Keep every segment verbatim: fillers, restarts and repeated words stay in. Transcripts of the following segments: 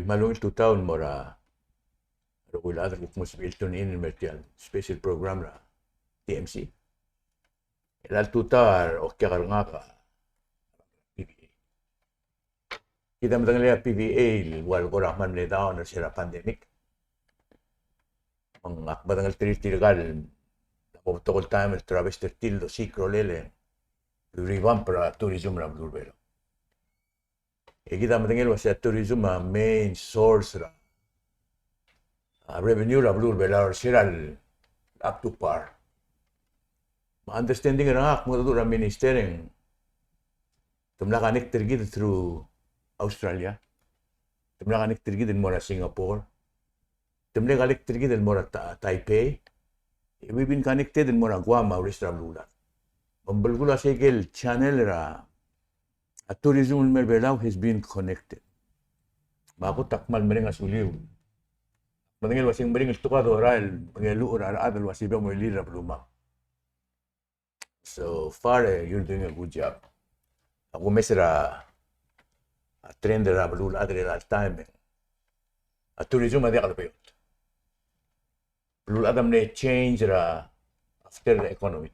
Me a ungil tutau el mo er a rokui el chad el kuk mo sebechir el tune in el mer tia el special program er a T M C. Er a tutau er a okiak er ngak a P V A. Kid a medengelii a P V A el ua el kora kmal mle down er se er a pandemic. Me ng ak medengelterir tirka el mo betok el taem el travel er tir el osiik a rolel e revamp er a tourism er a beluu er a Belau. E kid a medengei el uasei a tourism a main source er a, a revenue er a beluu er a Belau er se er a up to par. Me a understanding er ngak me a uldesuel er a minister e ng te mla connect er kid through Australia. Te mla connect er kid el mo er a Singapore. Te mla connect er kid el mo er a Ta-, Taipei. We've been connected el mo er a Guam me a rest er a beluulechad. Me ng belkul a se ikel channel er a, a tourism el mer a Belau has been connected. Me a kot a kmal mereng a suliu. Me ng el uasei ng meringel tekoi a dorael, me ng el uchul er a rechad el uasei bo moilir er a belumang. So far, eh, you're doing a good job. Ak omes er a, a trend er a beluulechad er a taem e a tourism a diak lebeot. Beluulechad a mle change er a after the economy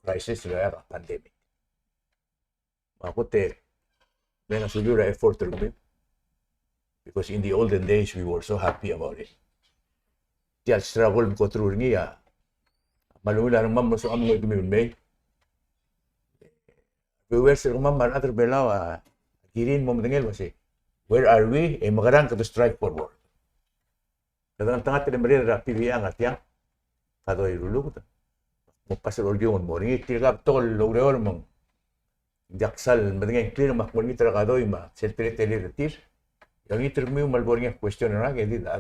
crisis er a pandemic. Me a kot e mereng a suliu er a effort er kemiu. Because in the olden days, we were so happy about it. Tia el struggle el mle go through er ngii a, me a ungil a rengmam el mlo soam el ngoi kemiu el mei. Viewers er kemam me a rechad er a Belau a kirir el mo medengei el uasei, where are we? E mekerang kede strive forward. Kede ngeltengat el mereched er a P V A a ngar tiang. Kadoi Ruluked. Mo pass er a olkiung el mo er ngii, tirka betok el oureor me ng diak sal medengei a ngklir me ak mo olengit er a Kadoi me sel teletelel er tir. E olengit er kemiu me a lebo er ngii a question er ngak e di a, a,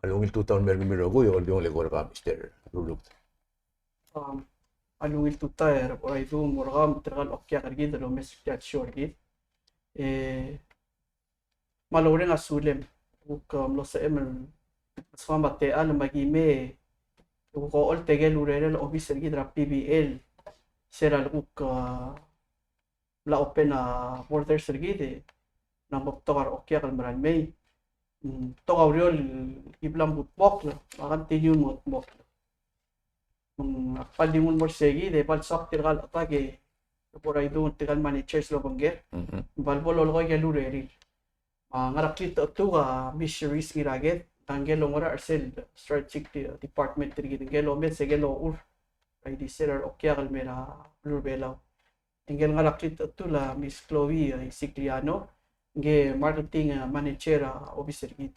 a, a ungil tutau el mer kemiu el rokui, olkiung el eko er kau, Mister Ruluked. Um, a ungil tutau er a Boraidung el mo er kau me tirka el okiak er kid el omes er tia el show er kid. E, me a loureng a sulem. Kuk, um, mlo sebechem el soam a techall me aki mei, kuk ocholt a ikel urerel a obis er kid er a P V A el se er a lekuk, uh, mla open a borders er kid e ng mo betok a reokiak el mera el mei. Mm, betok a ureor el ki bla mkudmokl, me a continue el mkudmokl. Mm, ak kmal di nguu el mo er se kid e bal soak tirka el chetak e Boraidung, tirka el managers el obengkel. Mhm. Bal bo lolekoi a ikel urerir. Me a ngar er a klitechetuk a Miss Cherise Ngiraked, a ngike el ongera er sel strategic de-, department er kid, ngike el omes e ngike el ochur er a ildisel a reokiak el mei er a beluu er a Belau. Ngike el ngar er a klitechetul a Miss Chloe, e, Isigliano, ngike marketing, e, manager er a obis er kid.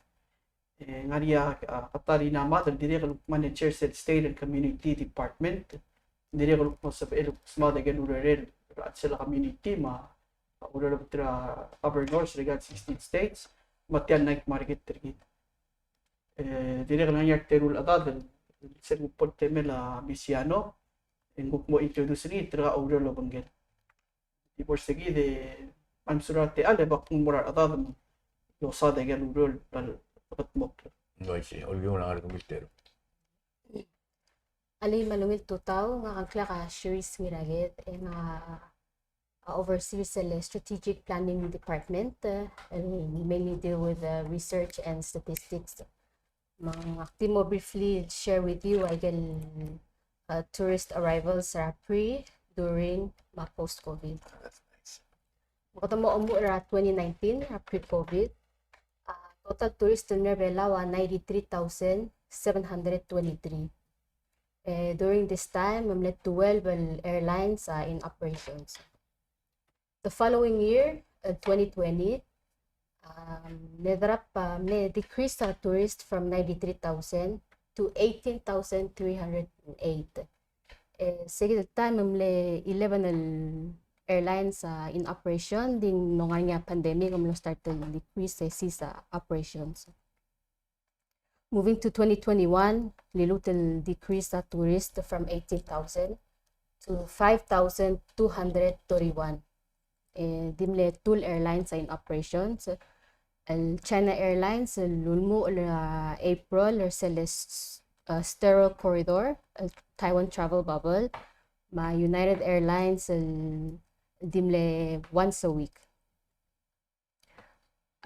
E, ngar er ngii a, a, Katarina Mad el dirrek el manager er sel state and community department, dirrek el mo sebechel el smaod a ikel urerel er a chelsel a community me a ureor er a governors er a sixteen states, me tia el night market er kid. E, dirrek el ngar er ngii a reteru el chedad el sel kuk bo el temel a Misiano, e ng kuk mo introduce er ngii tirka el oureor el obengkel. Di bo er se kid e, me a lsekum a techall e bak mo er a rechedad el losaod a ikel ureor el kudmokl. Oi, sei, olkiung a ngar er kemiu el teru. Alii, me a ungil tutau, ngak a ngklek a Cherise Ngiraked, e ngak a oversee sel strategic planning department, e, and we mainly deal with, uh, research and statistics. Me ak di mo briefly share with you a ikel, uh, tourist arrivals er a pre, during, me a post COVID. Kede mo omuchel er a twenty nineteen, er a pre-COVID, a total tourist el mei er a Belau a ninety-three thousand seven hundred twenty-three. E, during this time, ng mle twelve el airlines, uh, in operations. The following year, uh, twenty twenty, um, mle drop, uh, mle decrease a tourist from ninety-three thousand to eighteen thousand three hundred and eight. E, se kid el time ng mle eleven el airlines, uh, in operation, di ng ngar er ngii a pandemic, ng mlo start el decrease, e, cease a operations. Moving to twenty twenty-one, liluut el decrease a tourist from eighteen thousand to five thousand two hundred thirty-one. E, di mle two el airlines a in operations. El China Airlines, el ulemuchel er a April, er sel, uh, sterile corridor, el Taiwan travel bubble. Me a United Airlines, el di mle once a week.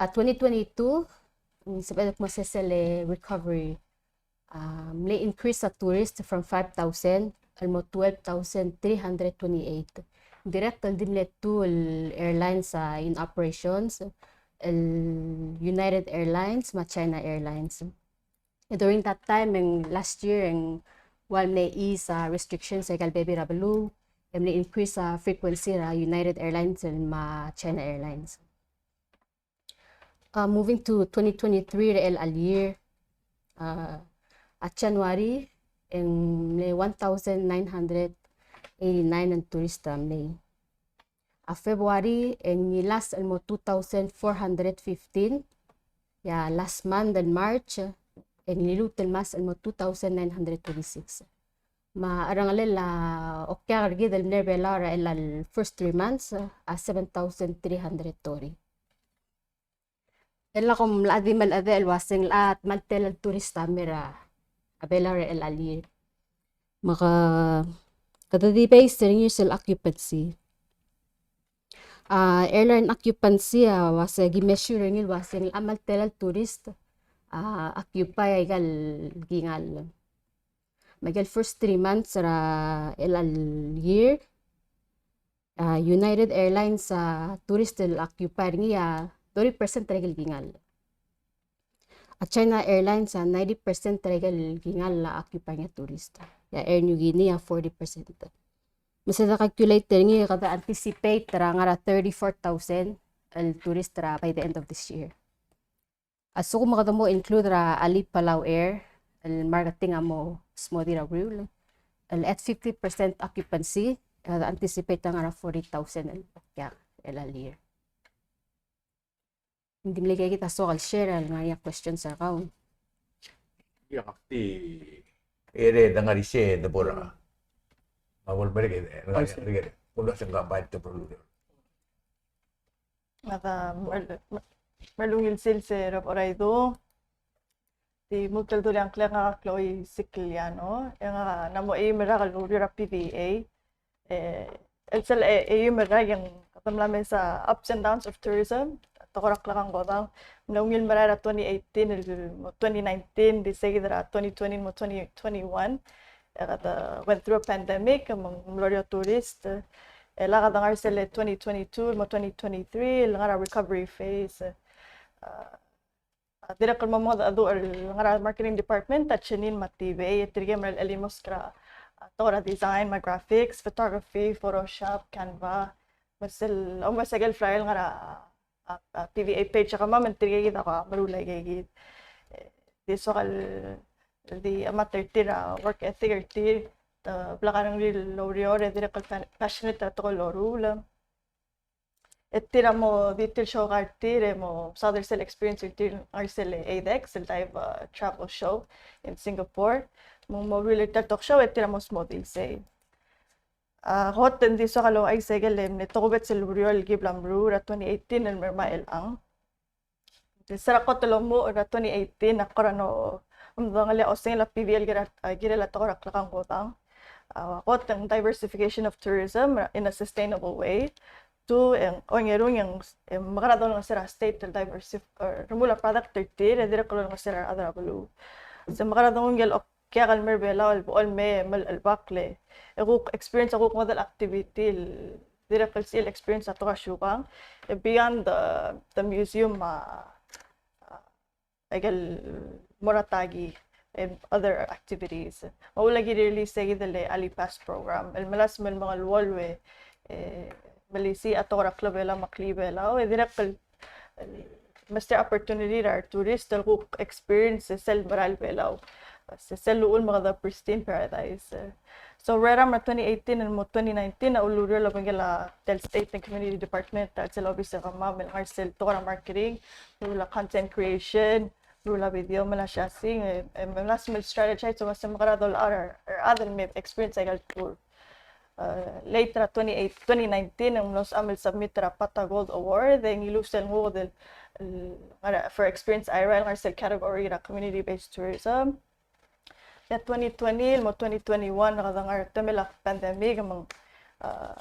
A twenty twenty-two, mm, sebeched el kmo se sel recovery. A mle increase a tourist from five thousand el mo twelve thousand three hundred twenty-eight. Dirrek el di mle two el airlines a in operations, el United Airlines me a China Airlines. During that time, e ng last year, e ng ua mle ease a restrictions aika el bebil er a beluu, e mle increase a frequency er a United Airlines me a China Airlines. Uh, moving to twenty twenty-three er chelecha el year, uh, a January, e ng mle one thousand nine hundred eighty-nine el tourist a mlei. A February, e ng ngilasech el mo two thousand four hundred fifteen. E a last month el March, e ng liluut el masech el mo two thousand nine hundred twenty-six. Me a cherrengelel a okiak er kid el mle er a Belau er chelecha el first three months, a seven thousand three hundred thirty. E le kom locha di melechedech el uaseng locha kmal tela el tourist a mei er a Belau er chelecha el year. Me ke, kede di base er ngii er sel occupancy. A airline occupancy a uase ki measure er ngii el uaseng locha kmal tela el tourist a occupy aika el kingall. Me aike el first three months er a chelecha el year, a United Airlines a tourist el occupy er ngii a thirty percent er aike el kingall. A China Airlines a ninety percent er aike el kingall a occupy er ngii a tourist. E a Air Niugini a forty percent. Me se de calculate er ngii, kede anticipate er a ngar er a thirty-four thousand el tourist er a by the end of this year. A lsekum kede mo include er a Alii Palau Air, el marketing a mo smodii er a uriul, el at fifty percent occupancy, e kede anticipate a ngar er a forty thousand el okiak er chelecha el year. Ng di mle ikakid a soak el share el ngar er ngii a questions er kau. Ia, ak di, e de ngar er isei e de bo er a. Me a bo lemerek e de ngar er isei e de bo er a. Ng di mle, me, me a ungil sils er a Raidu. Di mo el dulii a ngklek, ngak a Chloe Siciliano. E ngak a mla mo eim el rak el oureor er a P V A. E, el sel e, eim el rak e ng kede mla mesa ups and downs of tourism. Tekoi er a klekankodang. Ng mla ungil merael er a twenty eighteen el mo twenty nineteen, di seikid er a twenty twenty el mo twenty twenty-one. E kede went through a pandemic, me ng mlo er eou a tourist. E le kede ngar er sel twenty twenty-two el mo twenty twenty-three, el ngar er a recovery phase. A, a dirrek el mo mengedecheduch el ngar er a marketing department a Jenin me a Tibei, e tirke a mle chelimosk er a, a, tekoi er a design me a graphics, photography, Photoshop, Canva, me sel, o me sel flyer el ngar er a, a, a, P V A page er kemam, me tirke kid a ko meruul aike kid. E, di soak el di chemat er tir a work ethic er tir, te blak a rengrir el oureor, e dirrek el pa-, passionate er a tekoi el loruul. E tir a mo di tir show er tir, e mo saod er sel experience er tir ngar er sel ADEX, el Dive, uh, Travel Show in Singapore. Me ng mo uriul er tir el talk show, e tir a mo smodii sei. A, kot e ng di soak el ouchais aike el mle tokubets el ureor el ki bla meruul er a twenty eighteen el mei er a chelechang. Di se er a kot el omuchel er a twenty eighteen, a kora mo medengelii a osengel a P V A el kirel a, kirel a tekoi er a klekankodang. A, kot e ng diversification of tourism in a sustainable way. Two, e ng, ongerung e ng, e ng mekera dolengeseu er a state el diversif-, er, remuul a product er tir, e dirrek el olengeseu er a rechad er a beluu. Se mekera dongung el okiak el mei er a Belau el bo el mei me el, el bakle. E kuk experience a kuk ngodech el activity el dirrek el sel experience a tekoi er a siukang. E beyond the, the museum, a, a, aike el mo er a taki and other activities. Me a uchul a kirir el seikid el AliPass program. El melasem el mengeluolu e, e, melisiich a tekoi er a klebelau me a klii Belau. E dirrek el el mesterir a opportunity er a retourist el kuk experience sel merael Belau. Se sel uchul me kede pristine paradise. So, er a twenty eighteen el mo twenty nineteen, a ulureor el obengkel a tia el State and Community Department, a sel obis er kemam el ngar er sel tekoi er a marketing, meruul a content creation, meruul a video, me a siasing, e, e, me a small strategize, so, me se mekera dolechar er a rechad el me experience aika el tour. Uh, later, twenty eight, twenty nineteen, e ng mlo sebecham el submit er a PATA Gold Award, e ngiluu sel nguu el, el, ngar er a, for experience er a Airai el ngar er sel category er a community-based tourism. E a twenty twenty el mo twenty twenty-one, e kede ngar er a temel a pandemic, me ng, uh,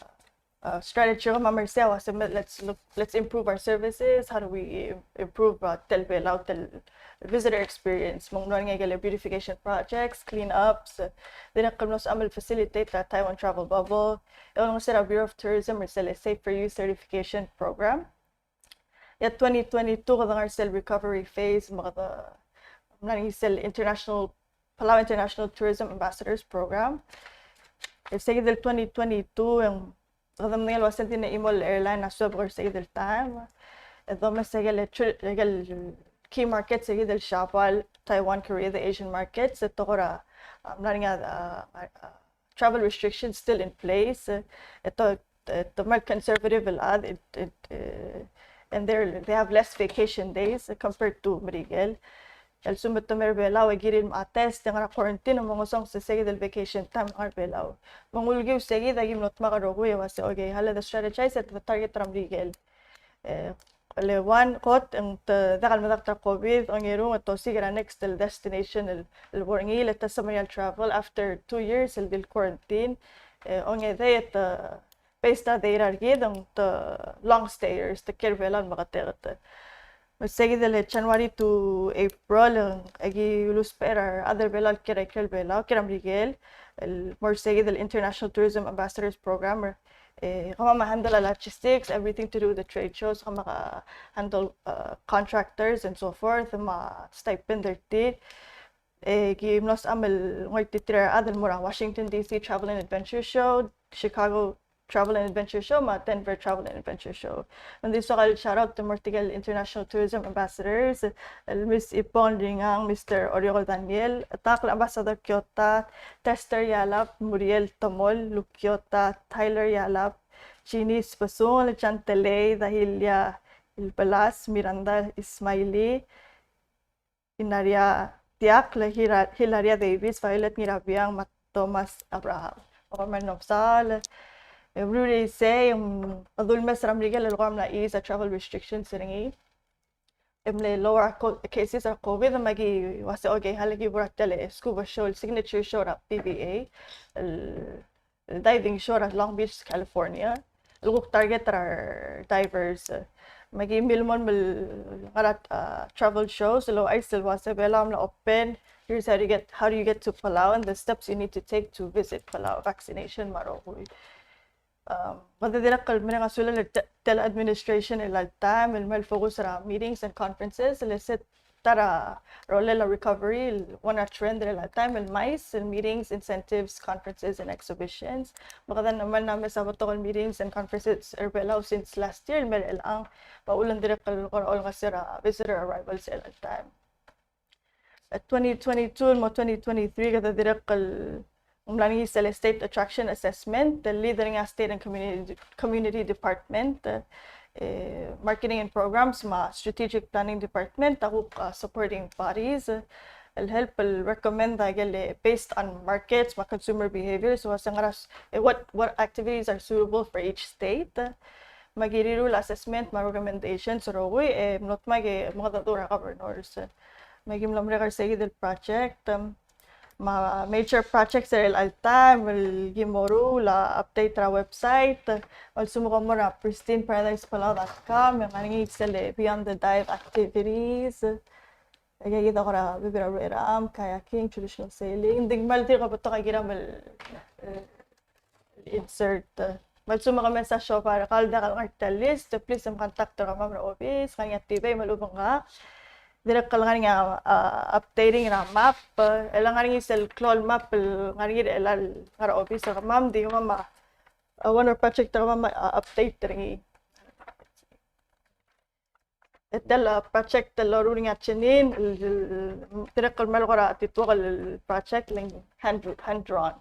uh, strategy er kemam er sei a uase, let's look, let's improve our services. How do we improve, uh, tel Belau, tel visitor experience? Me ng mlo er ngii a ikel beautification projects, cleanups, uh, dirrek el mlo sebecham el facilitate er a Taiwan travel bubble. E olengeseu er a Bureau of Tourism er sel safe for you certification program. E a twenty twenty-two kede ngar er sel recovery phase, me kede mla er ngii sel International, Palau International Tourism Ambassadors Program. E sei kid el twenty twenty-two e ng kede medengei el uase ng di ng chimo el airline a suebek er sei kid el taem. E domes a ikel, ikel key markets, sei kid el Siabal, Taiwan, Korea, the Asian markets, e te kora, a, mla er ngii a, a, a, travel restrictions still in place. E te, e te kmal conservative el chad, it, it, e, and they're, they have less vacation days compared to Merikel. El lsekum te mei er a Belau e kirir el mla test, e ngar er a quarantine, e mongesonges se sei kid el vacation time el ngar er a Belau. Me ng ulekiu sei kid a ki mlo dmak el rokui e uase, okay, how do we strategize e te target er a Merikel? E, le one, kot, e ng te diak el medakt er a COVID, ongerung, e te osiik er a next el destination el, el bo er ngii, le te semeriar el travel after two years el di el quarantine. E, ongedei e te, based er a data er kid, e ng te long stayers, te kiei er a Belau el meketeket. Me sei kid el January to April, e, e ki ulusbech er a rechad er a Belau el kiei er a ikrel Belau, kiei er a Merikel, el mo er sei kid el International Tourism Ambassadors Program, e, kemam a handle a logistics, everything to do with the trade shows, kemam a handle, uh, contractors and so forth, me a stipend er tir. E, ki mlo sebecham el ngoititerir a rechad el mo er a Washington D C Travel and Adventure Show, Chicago Travel and Adventure Show, me a Denver Travel and Adventure Show. Me ng di soak el shout out el mo er tirke el International Tourism Ambassadors, el Miss Yvonne Ringang, Mister Oriol Daniel, Takl Ambassador Kyota, Tester Yalap, Muriel Tomol, Luke Kyota, Tyler Yalap, Janice Basung, Chantelei, Dahilia Ilbelas, Miranda Ismaili, Inaria Tiak, le Hira-, Hilaria Davis, Violet Ngirabiang, me a Thomas Abraham. Oker me ng msal, e, uriul er sei, mm, a dul mes er a Merikel el kora mla ease a travel restrictions er ngii. E mle lower a co-, cases er a COVID, me ki uase, okay, a le ki bo er a tele, scuba show, el signature show er a P V A, el, el diving show er a Long Beach, California. El kuk target er a divers, e, me ki mle mo el ngar er a, uh, travel shows, el ouchais el uase Belau a mla open, here's how to get, how do you get to Palau and the steps you need to take to visit Palau, vaccination, me a rokui. Um, kede dirrek el mereng a sulel er te-, tia el administration er chelecha el taem, el mle focus er a meetings and conferences, el set er a rolel a recovery, el one a trend er chelecha el taem, el MICE, el meetings, incentives, conferences, and exhibitions. Me kede mle mesa betok el meetings and conferences er Belau since last year, el mei er chelechang, me a uchul e ng dirrek el kora olengeseu er a visitor arrivals er chelecha el taem. E twenty twenty-two el mo twenty twenty-three, kede dirrek el ng mla er ngii sel State Attraction Assessment, el lead er ngii a State and Community, Community Department, e, Marketing and Programs, me a Strategic Planning Department, a kuk, uh, supporting bodies, el help el recommend a ikel, e, based on markets, me a consumer behavior, so a se ngera, e, what, what activities are suitable for each state. Me ki rirellii a assessment, me a recommendations, rokui, e, mlo dmak e, mengedecheduch er a governors. Me ki mlo merek er sei kid el project, um, me a major projects er chelecha el taem, el ki mo ruul a update er a website, me a lsekum ke mo er a pristine paradise palau dot com, e ng ngar er ngii sel Beyond the Dive activities. E kid a kora bebil er a rueram, kayaking, traditional sailing, ng di kmal tirka betok a kiram el, e, insert. Me a lsekum ke mesa siobai er kau el diak el ngar er tia el list, please, em, contact er kemam er a obis, ngar er ngii a tibei me a lechub e ng ngak. Dirrek el ngar er ngii a, a, updating er a map, e le ngar er ngii sel klou el map el ngar er ngii er chelecha el ngar er a obis er kemam, di kemam a, a, one er a project er kemam a, a, update er ngii. E tia el, a, project el loruul er ngii a Jenin, el, el, dirrek el mle kora tituok el project el ng hand, hand drawn.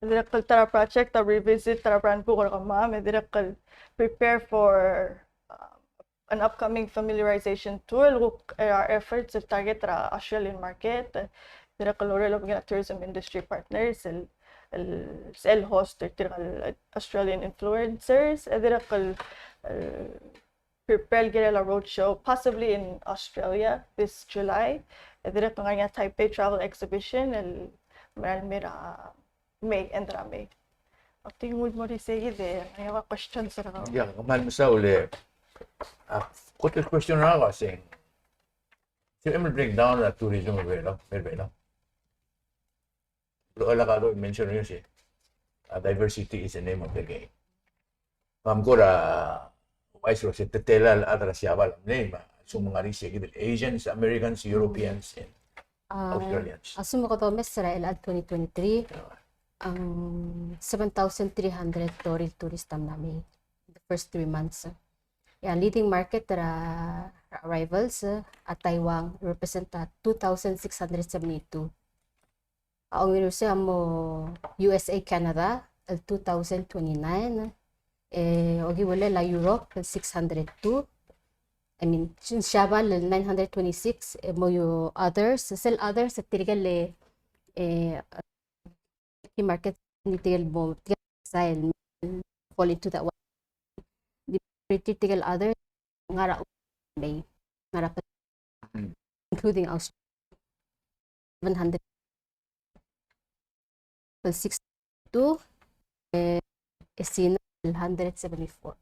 E dirrek el ta er a project a revisit er a brand book er kemam, e dirrek el prepare for, uh, an upcoming familiarization tour, el kuk er a efforts el target er a Australian market, e dirrek el oureor el obengkel a tourism industry partners, el, el, el host er tirka el Australian influencers, e dirrek el, el prepare el kirel a roadshow, possibly in Australia this July. E dirrek el ngar er ngii a Taipei Travel Exhibition, el mera el mei er a May, end er a May. Ak di nguu el mo er isei kid e, ng ua questions er kau. Ia, kmal mesaul e, a, kot el question er ngak a sei, se el breakdown er a tourism er a Belau, er a Belau. Lo el kora mention er ngii se, a, diversity is the name of the game. Me ng kora uaisei el se teletelel a chad er a Siabal a mlei, me a lsekum ng ngar er ngii se kid el Asians, Americans, Europeans, and Australians. A lsekum kede omes er a chelecha el twenty twenty-three, a, seven thousand three hundred total tourist a mla mei the first three months. E a leading market er a arrivals, a Taiwan, represent a two thousand six hundred seventy-two. A ongeru sei a mo U S A, Canada, el two thousand twenty-nine. E okiu el a Europe, el six hundred two. I mean, Siabal, el nine hundred twenty-six, e mo others, sel others, tirke el, e, key market, tirke el mo, tirke el sel fall into that one. Tirke el others, ngar er a mei, ngar er a, including Australia, seven hundred sixty-two, e, e Sina el hundred seventy-four.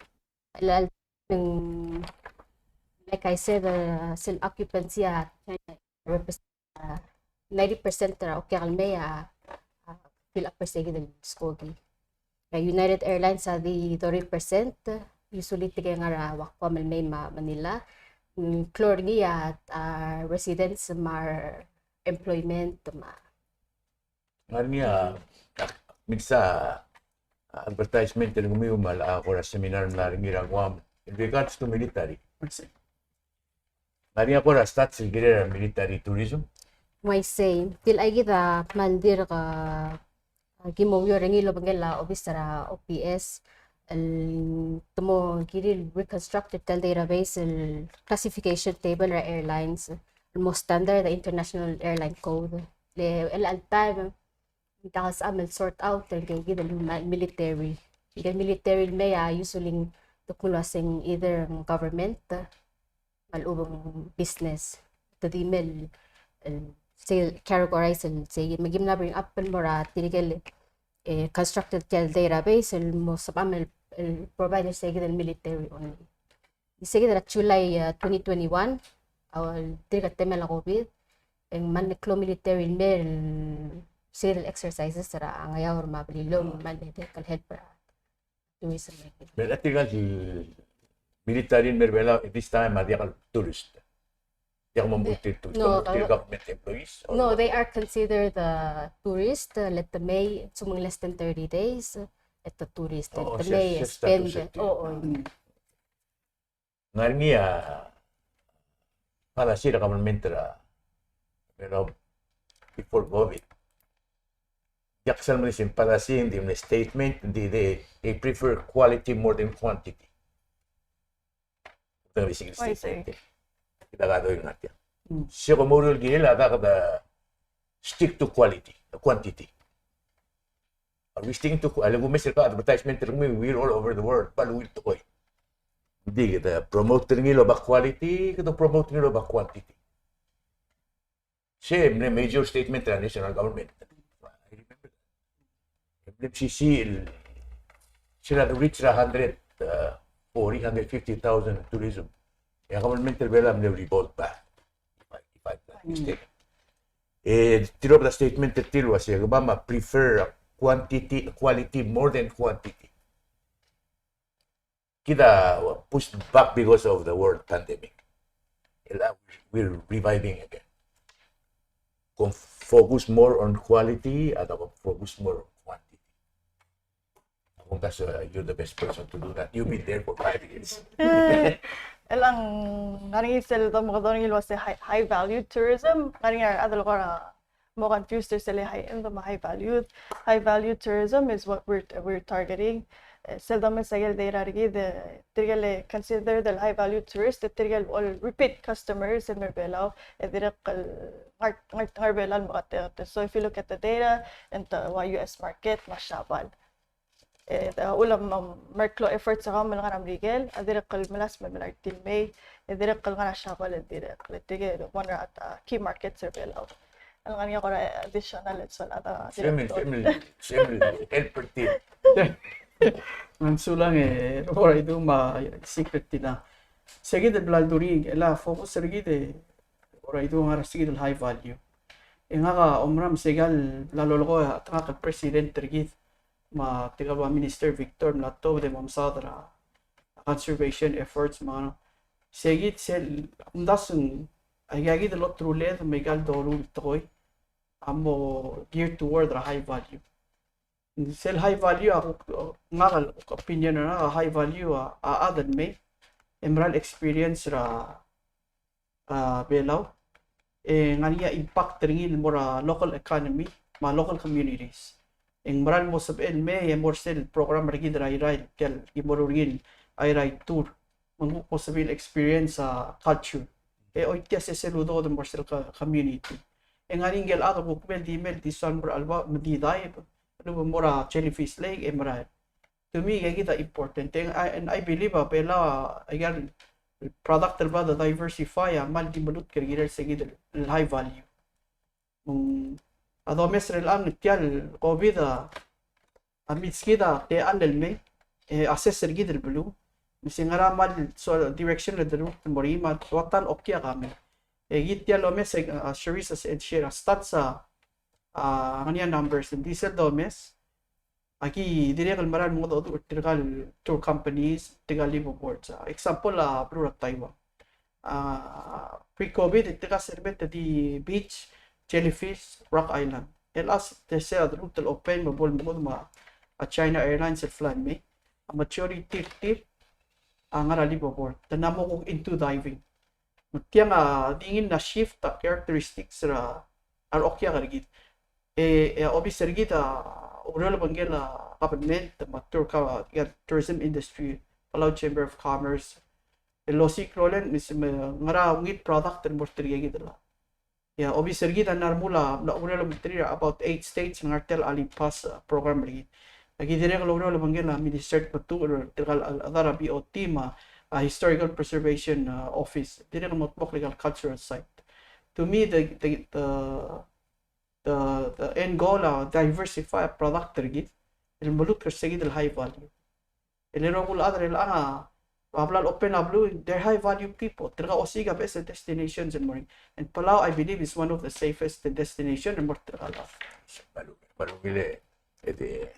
El, el, mm, like I said, uh, sel occupancy a, uh, represent, uh, ninety percent er a okiak el mei a, a, fill up er se kid el skoki. A United Airlines a di thirty percent, usually tirke el ngar er a Guam el mei me a Manila. Mm, klou er ngii a, a, residents me a employment me a. Ngar er ngii a, a, mix a advertisement el kemiu me a, a, kora seminar el mla er ngii er a Guam in regards to military. Ngar er ngii a kora stats el kirel a military tourism. Uaisei, tia el kid a kmal dirk, a, ki mo oureor er ngii el obengkel a obis er a O P S el te mo kirir el reconstruct er tia el database el classification table er a airlines el mo standard er a International Airline Code. Le el, el taem ng diak el sebecham el sort out er ngii kid el ma-, military. Ngii el military el mei a usually te kmo el uaseng either government me a lechub e ng business. Te di mei el, el sei categorize el sei, me ki mla bring up el mo er a tirke el, e, construct er tia el database el mo sebecham el, el provide er sei kid el military only. Isei kid er a July, uh, twenty twenty-one, a, tirke el temel a COVID, e ng mle klou military el mei el sel exercises er a Ngeaur me a Beliliou, me ng mle dirk el help er a tourism. Me a tirke el military el mei er a Belau at this time a diak el tourist. Diak el mo, tirke el tourist. No, tirke el government employees or what? No, they are considered the tourist, uh, le te mei, assuming less than thirty days, uh, at the tourist. Oh, te mei, se, se spend, status, oh, oh. Ngar er ngii a policy er a government er a, you know, before COVID. Diak sel mle policy, ng di mle statement, ng di they, they prefer quality more than quantity. Ng di single statement. Kid a kede oingat er tia. Se ko mo oureor el kirel a dak de stick to quality, quantity. Are we sticking to, a lekumes er kau a advertisement er kemiu, we're all over the world, bo el ungil tekoi. Ng di kede promote er ngii el oba quality, kede promote er ngii el oba quantity. Se mle major statement er a national government. I remember that. Mle M C C el, sel reach er a hundred, uh, forty, hundred fifty thousand tourism. E a government er a Belau a mle revolt back. If I, if I mistake. E, tirke el statement er tir el uase, kemam a prefer quantity, quality more than quantity. Kid a pushed back because of the world pandemic. El, uh, we're reviving again. Con focus more on quality, and con focus more on quantity. I think that's, uh, you're the best person to do that. You've been there for five years. Eh, el ngar er ngii sel domekedong el uase high, high value tourism, ngar er ngii a rechad el kora mo confused er sel high end me a high value. High value tourism is what we're, we're targeting. Eh, sel domes a ikel data er kid, tirke el consider el high value tourist, tirke el repeat customers el mei er a Belau, e dirrek el ngar, ngar, ngar er a Belau el meketeket. So if you look at the data, e ng ua U S market me a Siabal. E, a uchul me a mle klou efforts er kau el ngar er a Merikel, a dirrek el melasem el melai er tir el mei, e dirrek el ngar er a Siabal el dirrek, le tirke one er a, uh, key markets er a Belau. El ngar er ngii a kora additional el soal a, uh, se mle, se mle, se mle help er tir. Ng sulang e, ora idu me a secret tina. Sekid el bla ldu er ngii, el focus er kid e, ora idu ngar er sekid el high value. E ngak a omerael me se ikal bla lolekoi a, te ngak el president er kid, me a tirka el ua Minister Victor, me a tobed e mo mesaod er a conservation efforts me a, sekid sel, omdasu ng, aika kid el oteruled me ikal doruul el tekoi a mo geared toward er a high value. Sel high value a, ngak el opinion er ngak a high value a, a chad el mei e mera el experience er a, a, Belau. E ng ngar er ngii a impact er ngii el mo er a local economy me a local communities. E ng mera el mo sebechel el mei e mo er sel program er kid er a Irrai, tia el ki mo er ngii a Irrai tour. Me ng kuk mo sebechel experience a culture. E oitia se sel udoud el mo er sel co-, community. E ng ngar er ngii a chad el kuk mei el di mei el di soam er a chelebacheb me di dive, lebo mo er a Jellyfish Lake e merael. To me, aika kid a important. And I, and I believe a Belau a, aika el product el bla de diversify a kmal di melutk er kirel sekid el high value. Mm, a domes er chelechang tia el COVID a, a milskid a techall el mei, e assess er kid el beluu, me se ngera kmal soal direction el deruul el mo er ngii me a ua ta el okiu a kemam. E kid tia el omes e, a, Charisse a share a stats a, a, ngar er ngii a numbers, ng di sel domes, aki dirrek el mera el mengedecheduch er tirka el tour companies, tirka el liveaboards. A, example a beluu er a Taiwan. A, pre-COVID, e tirka sel mei e te di beach, Jellyfish, Rock Island. E a last, te sel a deruul el open me bo lemengodech me a China Airlines el fly el mei. A majority er tir a ngar er a liveaboard. Te mla mo kuk into diving. Me tiang a di ngii a shift a characteristics er a, a reokiak er kid. E, e a obis er kid a oureor el obengkel a government me a tour ka, a tourism industry, Palau Chamber of Commerce. El osiik a rolel me se me ngera ungil product el mo er tirke kid el. E a obis er kid a ngar er a mla, mla oureor el obengterir a about eight states el ngar er tia el ALIPASS, a, program er kid. Aki dirrek el oureor el obengkel a Minister Tmetuchl er tirka el, el, a rechad er a BOT me a, a, Historical Preservation, a, Office. Dirrek el mo dmokl aika el cultural site. To me, the, the, the, the, the end goal a diversify a product er kid el melutk er sekid el high value. El rokui el chad er chelechang a bla lopen a beluu, they're high value people. Tirka osiik a best destinations el mo er ngii. And Palau, I believe, is one of the safest destination el mo er tirka el chad. Palau, Palau, e de,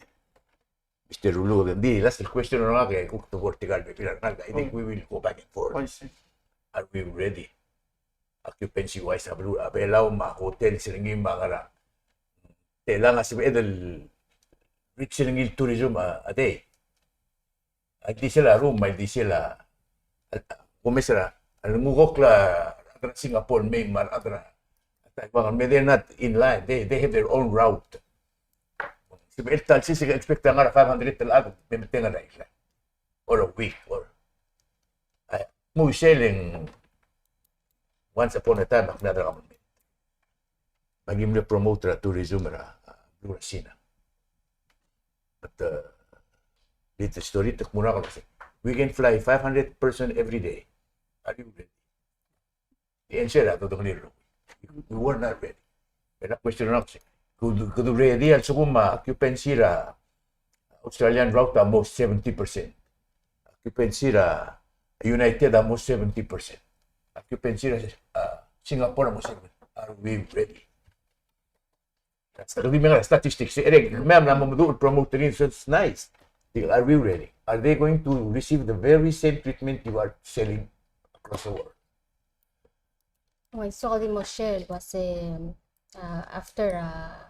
Mister Rulu, di, last question er ngak e kuk tebor tirka el bebil er ngak, I think we will go back and forth. I see. Are we ready? Occupancy wise, a beluu, a Belau me a hotel er ngii me a ngerang. Te chelechang a sebeched el reach er ngii el tourism a, a day. A ildisel a room, a ildisel a, a, a, kumes er a, a lengukokl a rechad er a Singapore el mei me a rechad er a Taiwan el mei, they're not in line. They, they have their own route. Sebechel ta el sils e ke expect a ngar er a five hundred el chad me metengel er a island. Or a week, or, a, mo sel ng once upon a time, ak mla er a government. Me aki mle promote er a tourism er a, a, beluu er a Sina. But, uh, little story, te kmo er ngak el uasei, we can fly five hundred person every day. Are you ready? The answer a dodengelii el rokui, we were not ready. Me a question er ngak el uasei, kede, kede ready a lsekum a occupancy er a Australian route a mo seventy percent. Occupancy er a United a mo seventy percent. Occupancy er a, uh, Singapore a mo seventy. Are we ready? That's the, kede di menga er a statistics. E, e, me a mla mo meduch el promote er ngii, so it's nice. Di, are we ready? Are they going to receive the very same treatment you are selling across the world? Well, so di mo share el uasei, uh, after, uh,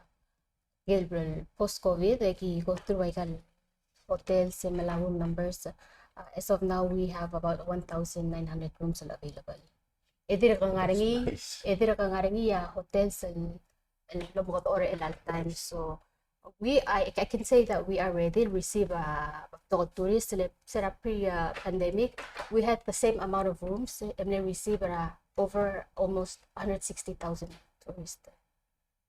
el post COVID, e ki go through aika el hotels e melai a numbers. Uh, as of now, we have about one thousand nine hundred rooms available. E dirk ngar er ngii, nice. E dirk ngar er ngii a hotels el, el lomekedechor er chelecha el time. So we, I, I can say that we are ready to receive, uh, tourist. Le, se er a pre, uh, pandemic, we had the same amount of rooms, e mle receive, uh, over almost hundred sixty thousand tourists.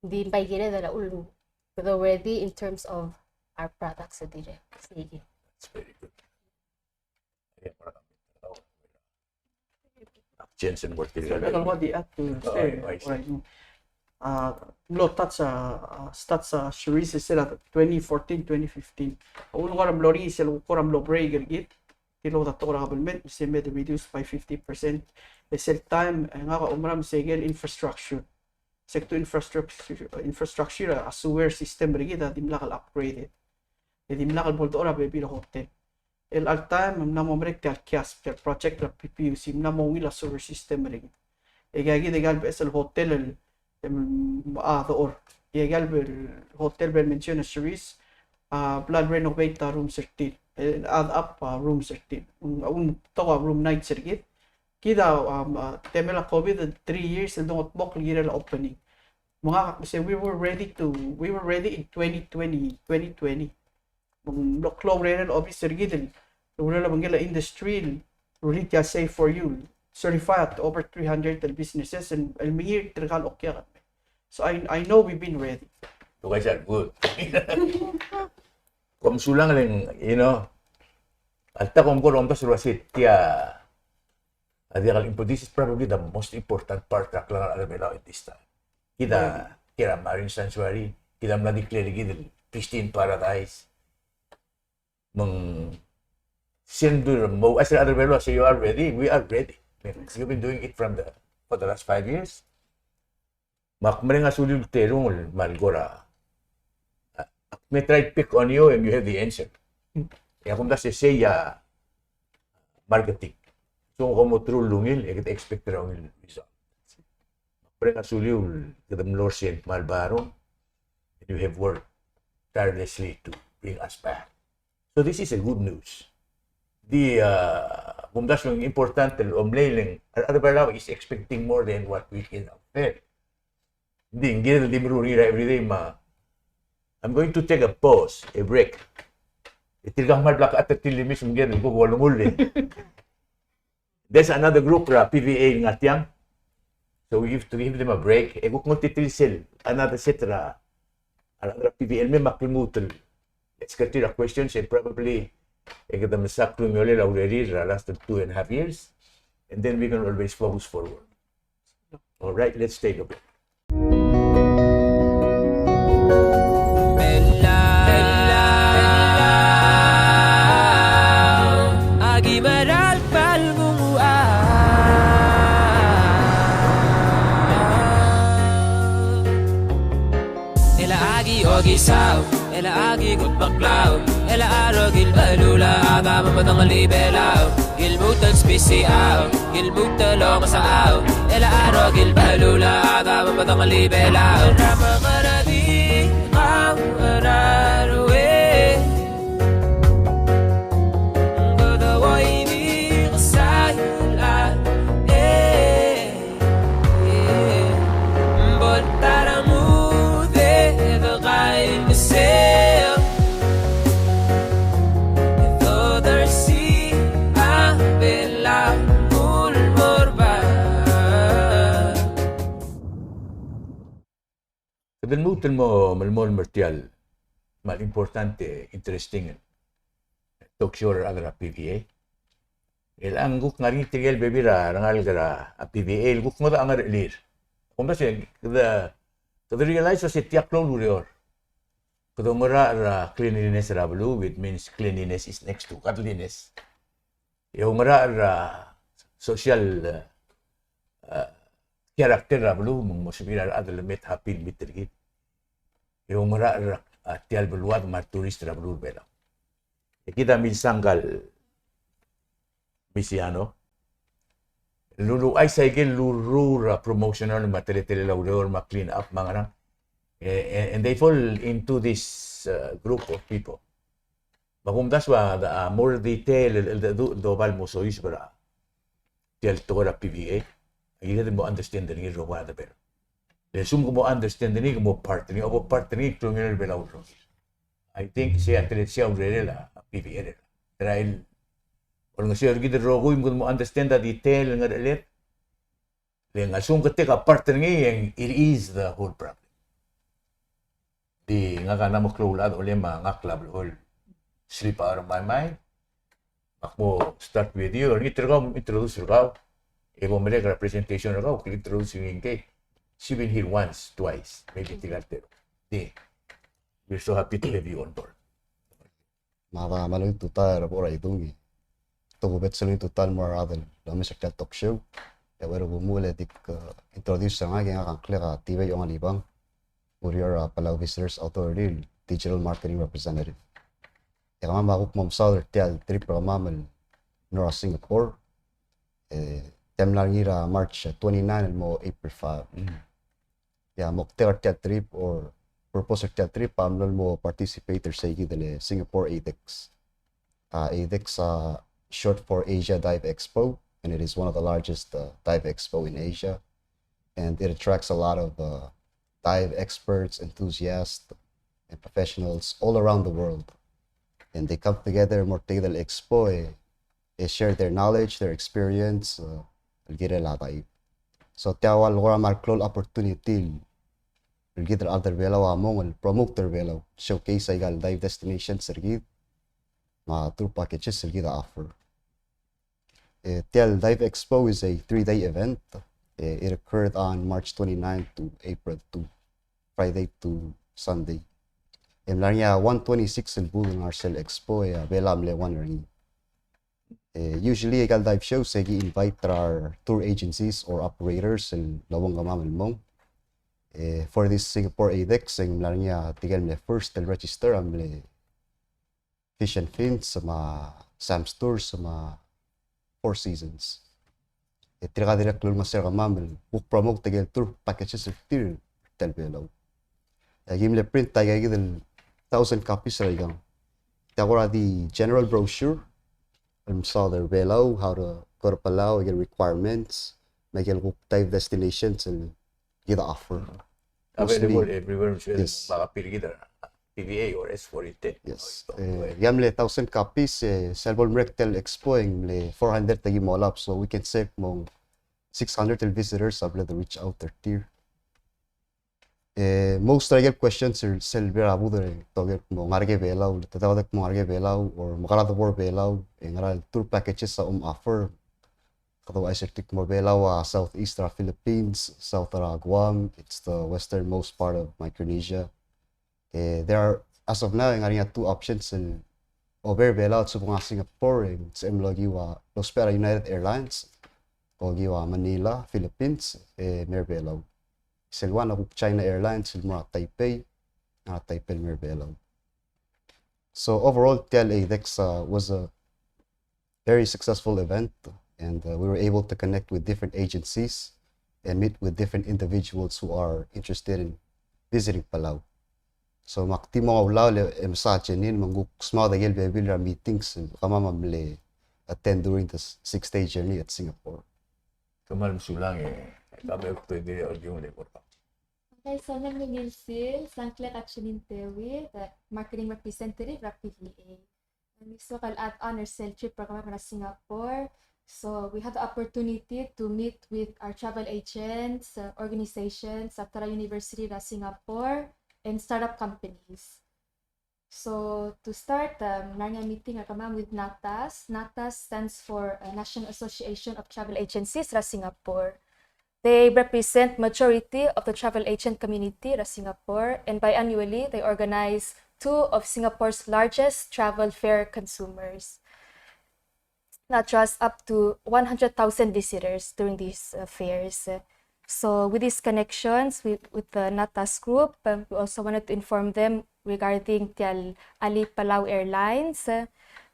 Di bai kired el ul, kede ready in terms of our products, e dirrek. Sei. That's very good. Jensen, what did you... What the app to share? Oh, I see. Right. a, mlo touch a, a, touch a Charisse er sel twenty fourteen, twenty fifteen. A uchul e ng kora mlo er ngii sel kora mlo break er kid. Tir a locha tekoi er a government, me se mei reduce by fifty percent. E sel taem, e ngak a oumerang me se ikel infrastructure. Se kdu infrastructure, infrastructure a sewer system er kid a dimlak el upgraded. E dimlak el bo ledechor a bebil er a hotel. El all time, ng mla mo merek tia el kiosk, tia el project er a P P U C, ng mla mo ungil a sewer system er kid. E aika kid a ikel beches el hotel el, em, a dechor. E aika el hotel el mention er a Charisse, a, bla el renovate a rooms er tir. E, add up a rooms er tir. Un, un, tau a room nights er kid. Kid a, um, a, temel a COVID, three years, el dongetmokl el kirel a opening. Me ngak a kmo se, we were ready to, we were ready in twenty twenty, twenty twenty. Me ng mlo klou a urerel a obis er kid el, el urerel a obengkel a industry el, rullii tia el Safe for You, certified over three hundred el businesses, el, el mengiil er tirka el okiak. So I, I know we've been ready. You guys are good. Kom sulang leng, you know, alta kom kora omdasu el uasei tia, a diak el impo-, this is probably the most important part er a klengar er a Belau at this time. Kid a, kid a marine sanctuary, kid a mla declare er kid el pristine paradise. Me ng sel dul mo, as a other Belau, say you are ready, we are ready. I mean, you've been doing it from the, for the last five years. Me ak mereng a suliu el terung el mal kora. Ak me try to pick on you and you have the answer. E a kumdasu e sei a marketing. So, kom mo truly ungil, e kede expect er a ungil result. Ak mereng a suliu el kede mlo er sei el kmal barung, and you have worked tirelessly to bring us back. So this is a good news. Di, uh, kumdasu e ng important el omlei leng, a rechad er a Belau is expecting more than what we can offer. Di, ng kired el di meruul er ngii er a everyday me a, I'm going to take a pause, a break. E tirka a kmal blak a thirty minutes me ng kired el kuk olengull e. There's another group er a P V A el ngar tiang. So we have to give them a break. E kuk nguu tirke el sel, another set er a, er a P V A el mei me ak lmuut el ask er tir a questions, e probably e kede mesa klungiolel a urerir er a last two and a half years. And then we can always focus forward. All right, let's take a break. El aki ogisau, el aki kutbaklau, el a rokui el beluu el chad a mo medengelii Belau, ki lmuut el spisiau, ki lmuut el omesaau, el a rokui el beluu el chad a mo medengelii Belau. Kede lmuut el mo melemolem er tia el kmal important e interesting el talk show er a rechad er a P V A. E le ng kuk ngar er ngii tirke el bebil er a rengalek er a P V A el kuk ngodech a ngerechelir. Kumdasu e kede, kede realize el uasei tia klou el ureor. Kede oungerachel er a cleanliness er a beluu, which means cleanliness is next to godliness. E oungerachel er a social, eh, eh, character er a beluu, me ng mo sebechir a rechad el me happy el meet er kid. E oungerachel er a, a, tia el beluad me a retourist er a beluu er a Belau. E kid a milsa ngka el Misiano el luluuchais a ikel lurruul er a promotional me a teletelel a ureor me a clean up me a ngerang. E, e, and they fall into this, uh, group of people. Me a kumdasu a, a more detail el, el, el, el doba el mo soiseb er a tia el tekoi er a P V A, a kired el mo understand er ngii el rokui el chad er a Belau. Le lsekum ke mo understand er ngii, ke mo part er ngii, ke mo part er ngii, klungiolel a Belau el rokir. I think sei a teletelel a urerel a P V A er a. Try el olengeseu er kid el rokui me kede mo understand a detail el ngerecheled. Le ng a lsekum ke take a part er ngii, e ng, it is the whole problem. Di ngak a mla mo klou el chad, ole me ngak a blechoel slip out of my mind. Me ak mo start with you, olengit er kau, introduce er kau. E bo merek er a presentation er kau, ke introduce er ngii ngkei. She's been here once, twice, maybe tirka el teru. Di, we're so happy to have you on board. Me a da, me a ungil tutau er a bo er a idung e. Tokubets el ungil tutau el mo er a rechad el omes er tia el talk show. E a uchei er a kumuchel e dik, uh, introduce er ngak, e ngak a ngklek a Tibei Ongalibang. Oureor er a Palau Visitors Authority, Digital Marketing Representative. E kemam a kuk mo mesaod er tia el trip er kemam el ngar er a Singapore. E, tia el mla er ngii er a March twenty-nine el mo April five. Mm. E a moktek er tia el trip or purpose er tia el trip a mlo el mo participate er seikid el Singapore ADEX. Uh, ADEX, uh, short for Asia Dive Expo, and it is one of the largest, uh, dive expo in Asia. And it attracts a lot of, uh, dive experts, enthusiasts, and professionals all around the world. And they come together, mo er tia el expo, e, e share their knowledge, their experience, uh, el kirel a dive. So tia a ua el kora me a klou el opportunity el kid el chad er a Belau a mong el promote er a Belau, showcase aika el dive destinations er kid, me a tour packages el kid a offer. E, tia el Dive Expo is a three-day event. E, it occurred on March twenty-ninth to April two, Friday to Sunday. E mla er ngii a one twenty-six el booth el ngar er sel expo, e a Belau a mle one er ngii. E, usually, aika el dive shows e ki invite er a tour agencies or operators el obengkemam el mong. E, for this Singapore ADEX, e ng mla er ngii a tirke el mle first el register a mle Fish and Fins, me a Sam's Tours, me a Four Seasons. E tirka a dirrek el ulemes er kemam el kuk promote aike el tour packages er tir er tia el Belau. E aki mle print aika kid el thousand copies er aikang. Tia kora di general brochure el mesaod er a Belau, how to go to Palau, aike el requirements, me aike el kuk dive destinations el kid a offer. Available everywhere, yes. Baka pil kid er a PVA or S four eight ten. Yes. E, ia mle thousand copies, e, sel bo lemerek tia el expo e ng mle four hundred a ki mo olab, so we can say mo six hundred el visitors a bla de reach out er tir. E, most er aike el questions er sel bo er a booth er a toker mo ngar er a Belau, te dau dek mo ngar er a Belau, or mo ngar er a debo er a Belau, e ngera el tour packages a om offer. Kede ouchais er tir el kmo er a Belau a southeast er a Philippines, south er a Guam, it's the westernmost part of Micronesia. E, there are, as of now, e ng ngar er ngii a two options el oba er a Belau el subung a Singapore, e ng sebechem el okiu a, lousbech er a United Airlines, okiu a Manila, Philippines, e, me er a Belau. Sel one a kuk China Airlines el mo er a Taipei, a Taipei el me er a Belau. So overall, tia el ADEX, uh, was a very successful event, and, uh, we were able to connect with different agencies and meet with different individuals who are interested in visiting Palau. So me ak di mo oulau e mesa Jenin me ng kuk smaod aike el bebil er a meetings el kemam a mle attend during the six-day journey at Singapore. Kmal mesulang e, kemam a kuk di okiu el eko. Okay, so I'm Neil Sil, Sangklek Action Intewi, the marketing representative er a PVA. And we soak el add on er sel trip er kemam er a Singapore. So we had the opportunity to meet with our travel agents, uh, organizations, a ta er a university er a Singapore, and startup companies. So to start, um, ng ngar er ngii a meeting er kemam with NATAS. NATAS stands for, uh, National Association of Travel Agencies er a Singapore. They represent majority of the travel agent community er a Singapore, and biannually they organize two of Singapore's largest travel fair consumers that draws up to one hundred thousand visitors during these, uh, fairs. So with these connections with, with the NATAS group, um, we also wanted to inform them regarding tia el Alii Palau Airlines, uh,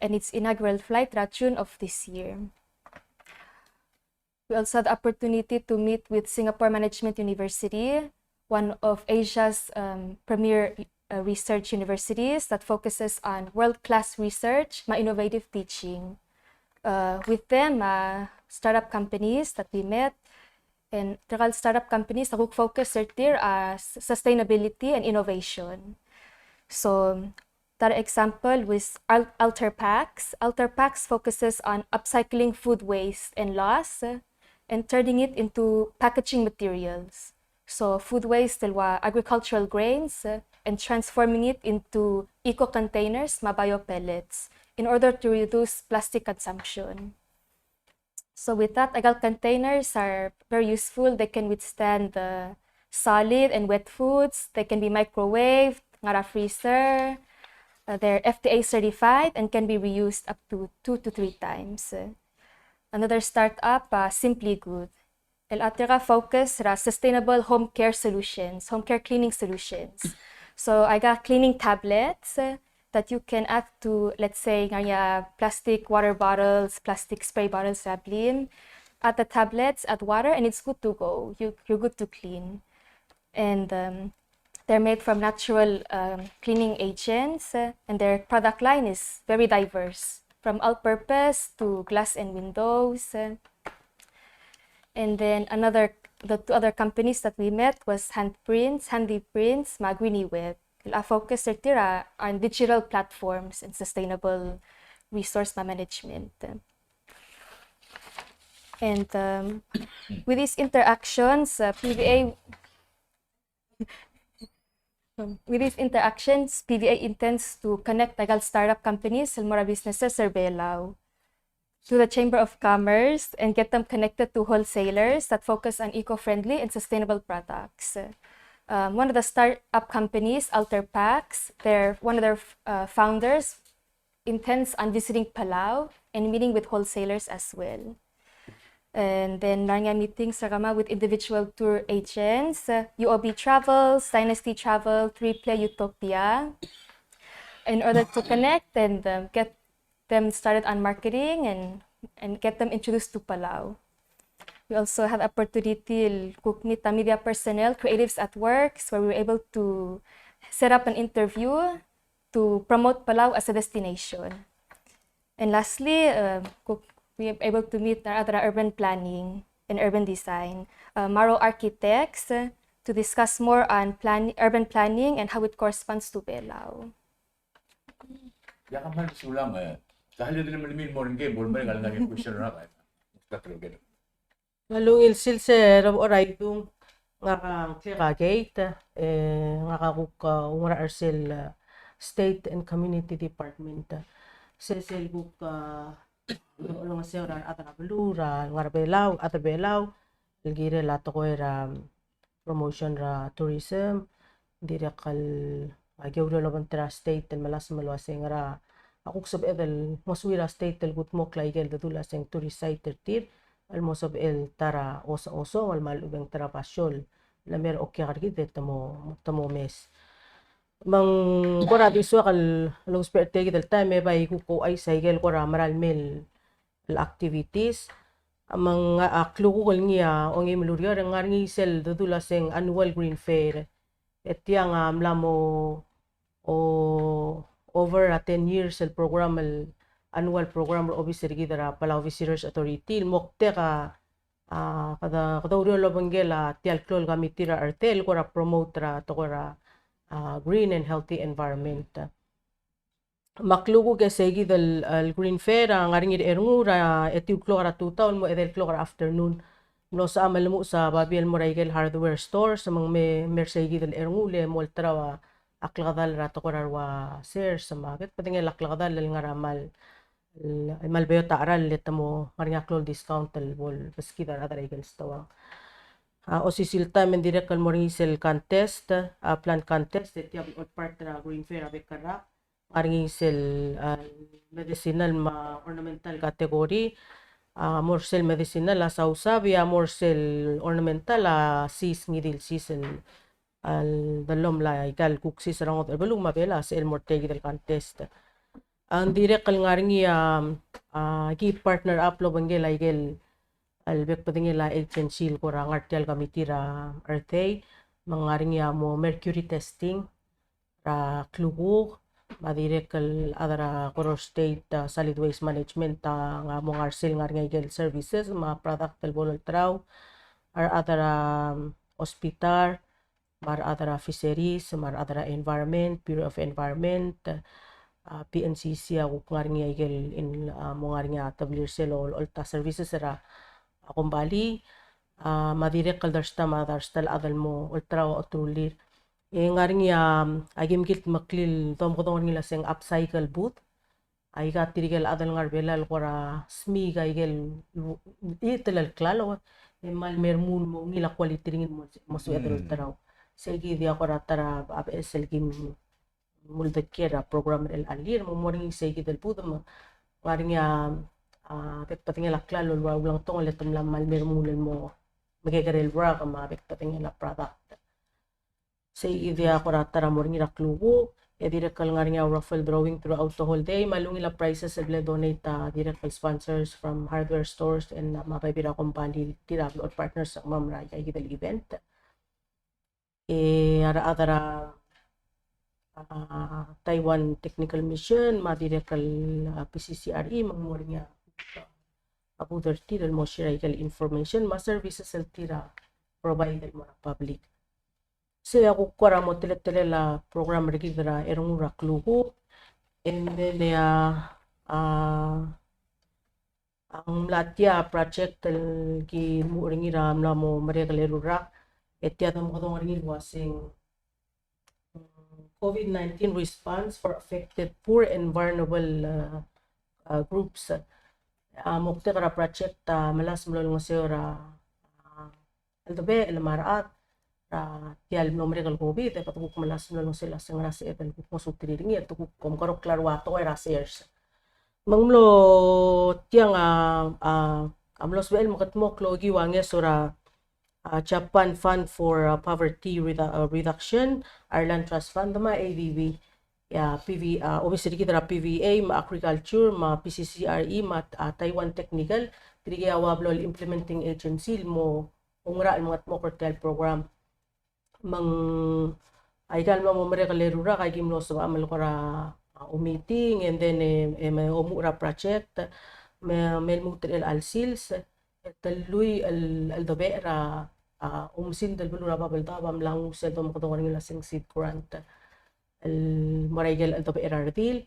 and its inaugural flight er a June of this year. We also had the opportunity to meet with Singapore Management University, one of Asia's, um, premier, uh, research universities that focuses on world-class research me a innovative teaching. Uh, with them, uh, startup companies that we met, and tirka el startup companies a kuk focus er tir a, uh, s-, sustainability and innovation. So, that example was Al-, Alter Packs. Alter Packs focuses on upcycling food waste and loss, uh, and turning it into packaging materials. So food waste el ua agricultural grains, uh, and transforming it into eco containers me a bio pellets in order to reduce plastic consumption. So with that, aika el containers are very useful. They can withstand the solid and wet foods. They can be microwaved, ngar er a freezer. Uh, they're F D A certified and can be reused up to two to three times. Another startup, uh, Simply Good. El tirka a focus er a sustainable home care solutions, home care cleaning solutions. So aika cleaning tablets, uh, that you can add to, let's say, ngar er ngii a plastic water bottles, plastic spray bottles er a blim. Add the tablets, add water, and it's good to go. You, you're good to clean. And, um, they're made from natural, um, cleaning agents, uh, and their product line is very diverse, from all-purpose to glass and windows, uh, And then another, the two other companies that we met was Handprints, Handy Prints, me a Greeny Web. A focus er tir a on digital platforms and sustainable resource management. And, um, with these interactions, uh, P V A With these interactions, P V A intends to connect aika el startup companies el mo er a businesses er a Belau to the Chamber of Commerce and get them connected to wholesalers that focus on eco-friendly and sustainable products. Um, one of the startup companies, Alter Packs, their, one of their, uh, founders intends on visiting Palau and meeting with wholesalers as well. And then, ngar er ngii a meetings er kemam with individual tour agents, uh, U O B Travels, Dynasty Travel, Triple Utopia, in order to connect and, um, get them started on marketing and, and get them introduced to Palau. We also had opportunity el kuk meet a media personnel, Creatives at Works, where we were able to set up an interview to promote Palau as a destination. And lastly, uh, kuk we are able to meet a rechad er a urban planning and urban design, uh, Maro Architects, uh, to discuss more on plan-, urban planning and how it corresponds to Belau. Ia, kmal mesulang, e. Sa le di le melemii el mo er ngii, bo lemerek a lengar er ngii a question er a bai. Ng ungil sils e Rubak er a Idung, ngak a ngklek a Kate, e ngak a kuk, a, oungerachel er sel, a, State and Community Department. Se sel kuk, a, olengeseu er a rechad er a beluu, er a ngar er a Belau, chad er a Belau, el kirel a tekoi er a promotion er a tourism, dirrek el, a, ki oureor el obengterir a state el melasem el uasei ngera a kuk sebeched el ngosuir a state el kudmokl a ikel dedu el uaseng tourist site er tir, el mo sebechel ta er a os-, osong el me a lechub e ng ta er a basio el mer a okiak er kid e te mo, te mo mes. Me ng kora di soak el, el ousbech er tia kid el taem e bai kuk ouchais a ikel kora mera el mei el activities. Me ng, a, klukuk el ngii a ongeim el ureor, e ng ngar er ngii sel dedu el uaseng annual Green Fair. E tiang a mla mo, o, over a ten years el program, el annual program er a obis er kid er a Palau Visitors Authority, el moktek a, a, kede, kede oureor el obengkel a tia el klou el committee er a chelsel el kora promote er a tekoi er a, a, green and healthy environment. Me a klukuk e sei kid el, el Green Fair a ngar er ngii er a Ernguul er a etiu el klok er a tutau el mo edei el klok er a afternoon. Mlo sebecham el lmuches a babier el mo er a ikel hardware stores, me ng me, me er sei kid el Ernguul e mo olterau a klekedall er a tekoi er a rua sers, me a kede bedengel a klekedall el ngar er a mal, el, mal beot a cheral e te mo ngar er ngii a klou el discount el bo lebeskid a rechad er a ikel stoang. A, osisiu el taem e ng dirrek el mo er ngii sel contest, a, plant contest, e tia a part er a Green Fair a bek el rak. Ngar er ngii sel, a, medicinal me a ornamental category, a, mo er sel medicinal a sausabe, a mo er sel ornamental a sis, ngii di el sis el, a, dellomel a ika el kuk sis er a ngodech el beluu me a Belau a sebechel el mo er tia kid el contest. A, ng dirrek el ngar er ngii a, a, ki partner up el obengkel a ikel, el bek bedengel a agency el kora ngar tia el committee er a Earth Day, me ng ngar er ngii a mo mercury testing, er a klukuk, me a dirrek el chad er a Koror State, a, Solid Waste Management, a, ng mo ngar sel ngar er ngii a ikel services, me a product el bo lolterau, a rechad er a, um, hospital, me a rechad er a fisheries, me a rechad er a environment, Bureau of Environment, a, P N C C a kuk ngar er ngii a ikel, a, mo ngar er ngii a tebliil er sel olecholt a services er a, a, kombalii, a, me a dirrek el dersta me a dersta el chad el mo olterau a oterulir. E ngar er ngii a, a ki mkilt meklii el domekedong er ngii el uaseng upcycle booth. Aika tirke el chad el ngar er a Belau el kora smiik a ikel, itel el klalo, e mal me remuul el mo ungil a quality er ngii el mo, mo sebeched el olterau. Sei kid a kora ta er a beches el kim uldekier a program er chelecha el year, me ng mo er ngii sei kid el budem, me ng ngar er ngii a, a bek el bedengel a klalo el ua ulengtongel e te mla mal me remuul el mo mekekerei el rak me a bek el bedengel a product. Sei kid a kora ta er a mo er ngii er a klukuk, e dirrek el ngar er ngii a raffle drawing throughout the whole day, me a ungil a prizes el bla donate a dirrek el sponsors from hardware stores and, um, me a bebil er a kombalii tir a blo el partners me a mera el kid el event. E a rechad er a, a, Taiwan Technical Mission me a dirrek el, a, P C C R E me ng mo er ngii a, a booth er tir el mo share a ikel information me a services el tir a provide el mo er a public. Sei a kuk kora mo teletelel a program er kid er a erung er a klukuk. And then e a, a, a ng mla tia project el ki lmuut er ngii er a mla mo merek el eru el rak, e tia domekedong er ngii el uaseng, mm, COVID nineteen response for affected poor and vulnerable, uh, uh, groups. A moktek er a project a melasem el olengeseu er a, a, cheldebechel me a rechad er a tia el mlo merek el COVID, e kede kuk melasem el olengeseu el uaseng ngera sebeched el kuk mo suterir er ngii, e te kuk omekeroul a ua tekoi er a sers. Me ng mlo tiang a, a, a mlo sebechel el mekedmokl el okiu a ngeso er a, a, Japan Fund for, a, Poverty Redu-, a, Reduction, Ireland Trust Fund, me a A D B. E a P V, a, obis er kid er a P V A, me a Agriculture, me a P C C R E, me a, a, Taiwan Technical, tirke a ua blo el implementing agency el mo oungerachel el mengedmokl er tia el program. Me ng aika el mla mo merek el eru el rak a ki mlo sebecham el kora, a, omeeting, and then e, e me omuchel er a project, me, me lmuut er chelecha el sils, e te lluich el, el cheldebechel er a, a, oumesingd el beluu er a Babeldaob a mla nguu sel domekedong er ngii el uaseng seed grant el mo er a ikel cheldebechel er a redil,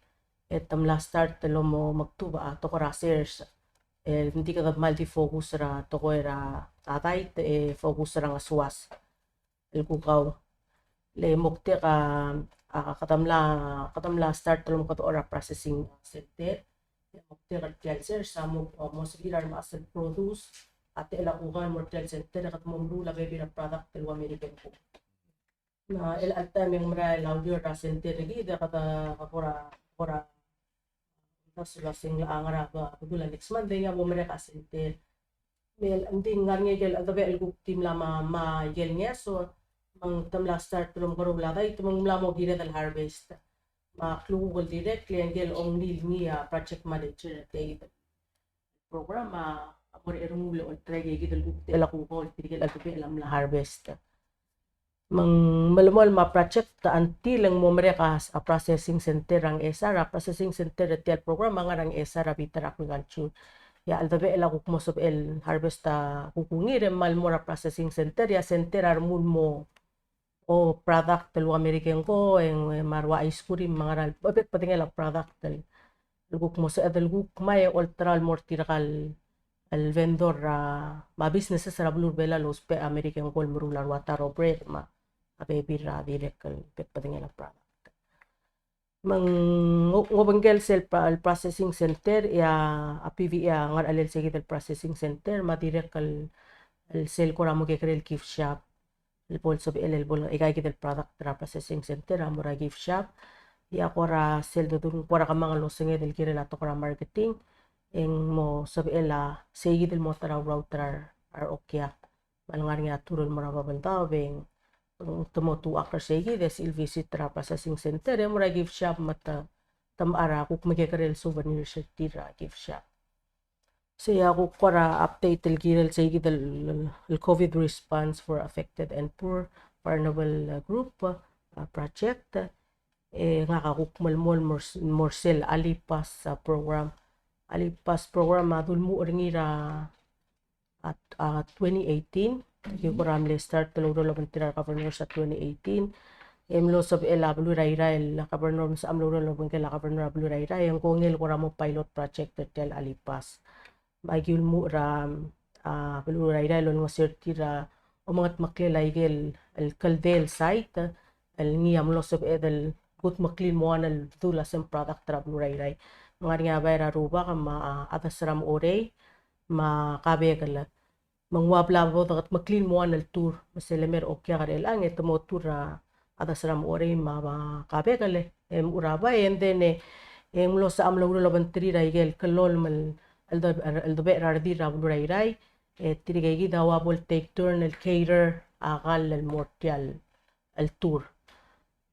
e te mla start el mo mektub a tekoi er a sers. E ng di kede mal di focus er a tekoi er a diet, e focus er a ngesuas el kukau. Le moktek a, a, kede mla, kede mla start el omekedechor a processing center. Le moktek er tia el sers a mo, mo sebechir a remechas el produce a techel a kukau el mo er tia el center, e kede mo meruul a bebil er a product el ua American Go. Me a chelecha el taem e ng merael a ureor er a center er kid, e kede kora, kora Ng di sel uaseng a ngar er a bedul a next month e ng mo merek a center. Me ng di ngar er ngii a ikel cheldebechel el kuk di mla me a, me a ikel ngeso, me te mla start el omekeroul a diet, me ng mla mo kired el harvest. Me a klukuk el dirrek, le ngike el onglii ngii a project manager er tia el program a mo er a erung el olterau a ikid el kuk techel a kukau el tirke el cheldebechel a mla harvest. Me ng melemolem a project until e ng mo merek a, a processing center er a Ngchesar. A processing center er tia el program a ngar er a Ngchesar er a bita er a agriculture. E a cheldebechel a kuk mo sebechel harvest a kukungir e mal mo er a processing center, e a center a remuul el mo, o, product el ua American Go, e ng, e me a rua ice cream, me a ngar er a bek el bedengel a product el kuk mo sebeched el kuk ngmai e olterau el mo er tirka el el vendor er a, me a businesses er a beluu er a Belau el ousbech a American Go el meruul a rua taro bread me a bebil er a dirrek el bek el bedengel a product. Me ng, ng obengkel sel pro-, el processing center, e a, a P V A a ngar er a chelsel kid el processing center, me a dirrek el, el sel kora mo kekerei el gift shop. El bo el sebechel el bo el, aika kid el product er a processing center a mo er a gift shop. E a kora sel dedung kora kemanget el osenged el kirel a tekoi er a marketing, e ng mo sebechel a sei kid el mo ta er a route er a, er a Okia. Me a lengar er ngii a tour el mo er a Babeldaob e ng, te mo two acre sei kid e sel visit er a processing center e mo er a gift shop me te, te mechar a kuk mekekerei el souvenirs er tir er a gift shop. Sei a kuk kora update el kirel sei kid el, el COVID response for affected and poor vulnerable, uh, group, uh, project. E ngak a kuk melemolem el mo er s-, mo er sel Alipas, uh, program. Alipas program a dulmuchel er ngii er a, a, a twenty eighteen. Aki kora mle start el oureor el obengterir a governor er a twenty eighteen. E mlo sebechel a beluu er a Irrai el governor, me se a mlo oureor el obengkel a governor a beluu er a Irrai, e ng kongei el kora mo pilot project er tia el Alipas. Me aki ulemuchel er a, a, beluu er a Irrai el olengeseu er tir a omengedmeklel a ikel, el kldei el site, el ngii a mlo sebeched el kudmeklii el mo ua el dul a same product er a beluu er a Irrai. Me ng ngar er ngii a bai er a rubak me a, a chades er a mechorei, me a kabekel. Me ng ua bla bo dekedmeklii el mo ua el tour, me sel lemei er a Okiak er chelechang e te mo tour er a chad er a Sera me a Orei me a Kabekel, e mechur a bai, and then e, e ng mlo sebecham el oureor el obengterir a ikel kllolem el, el de, el debechel er a redil er a beluu er a Irrai, e tirke kid a ua bo el take turn el cater a kall el mo er tia el, el tour.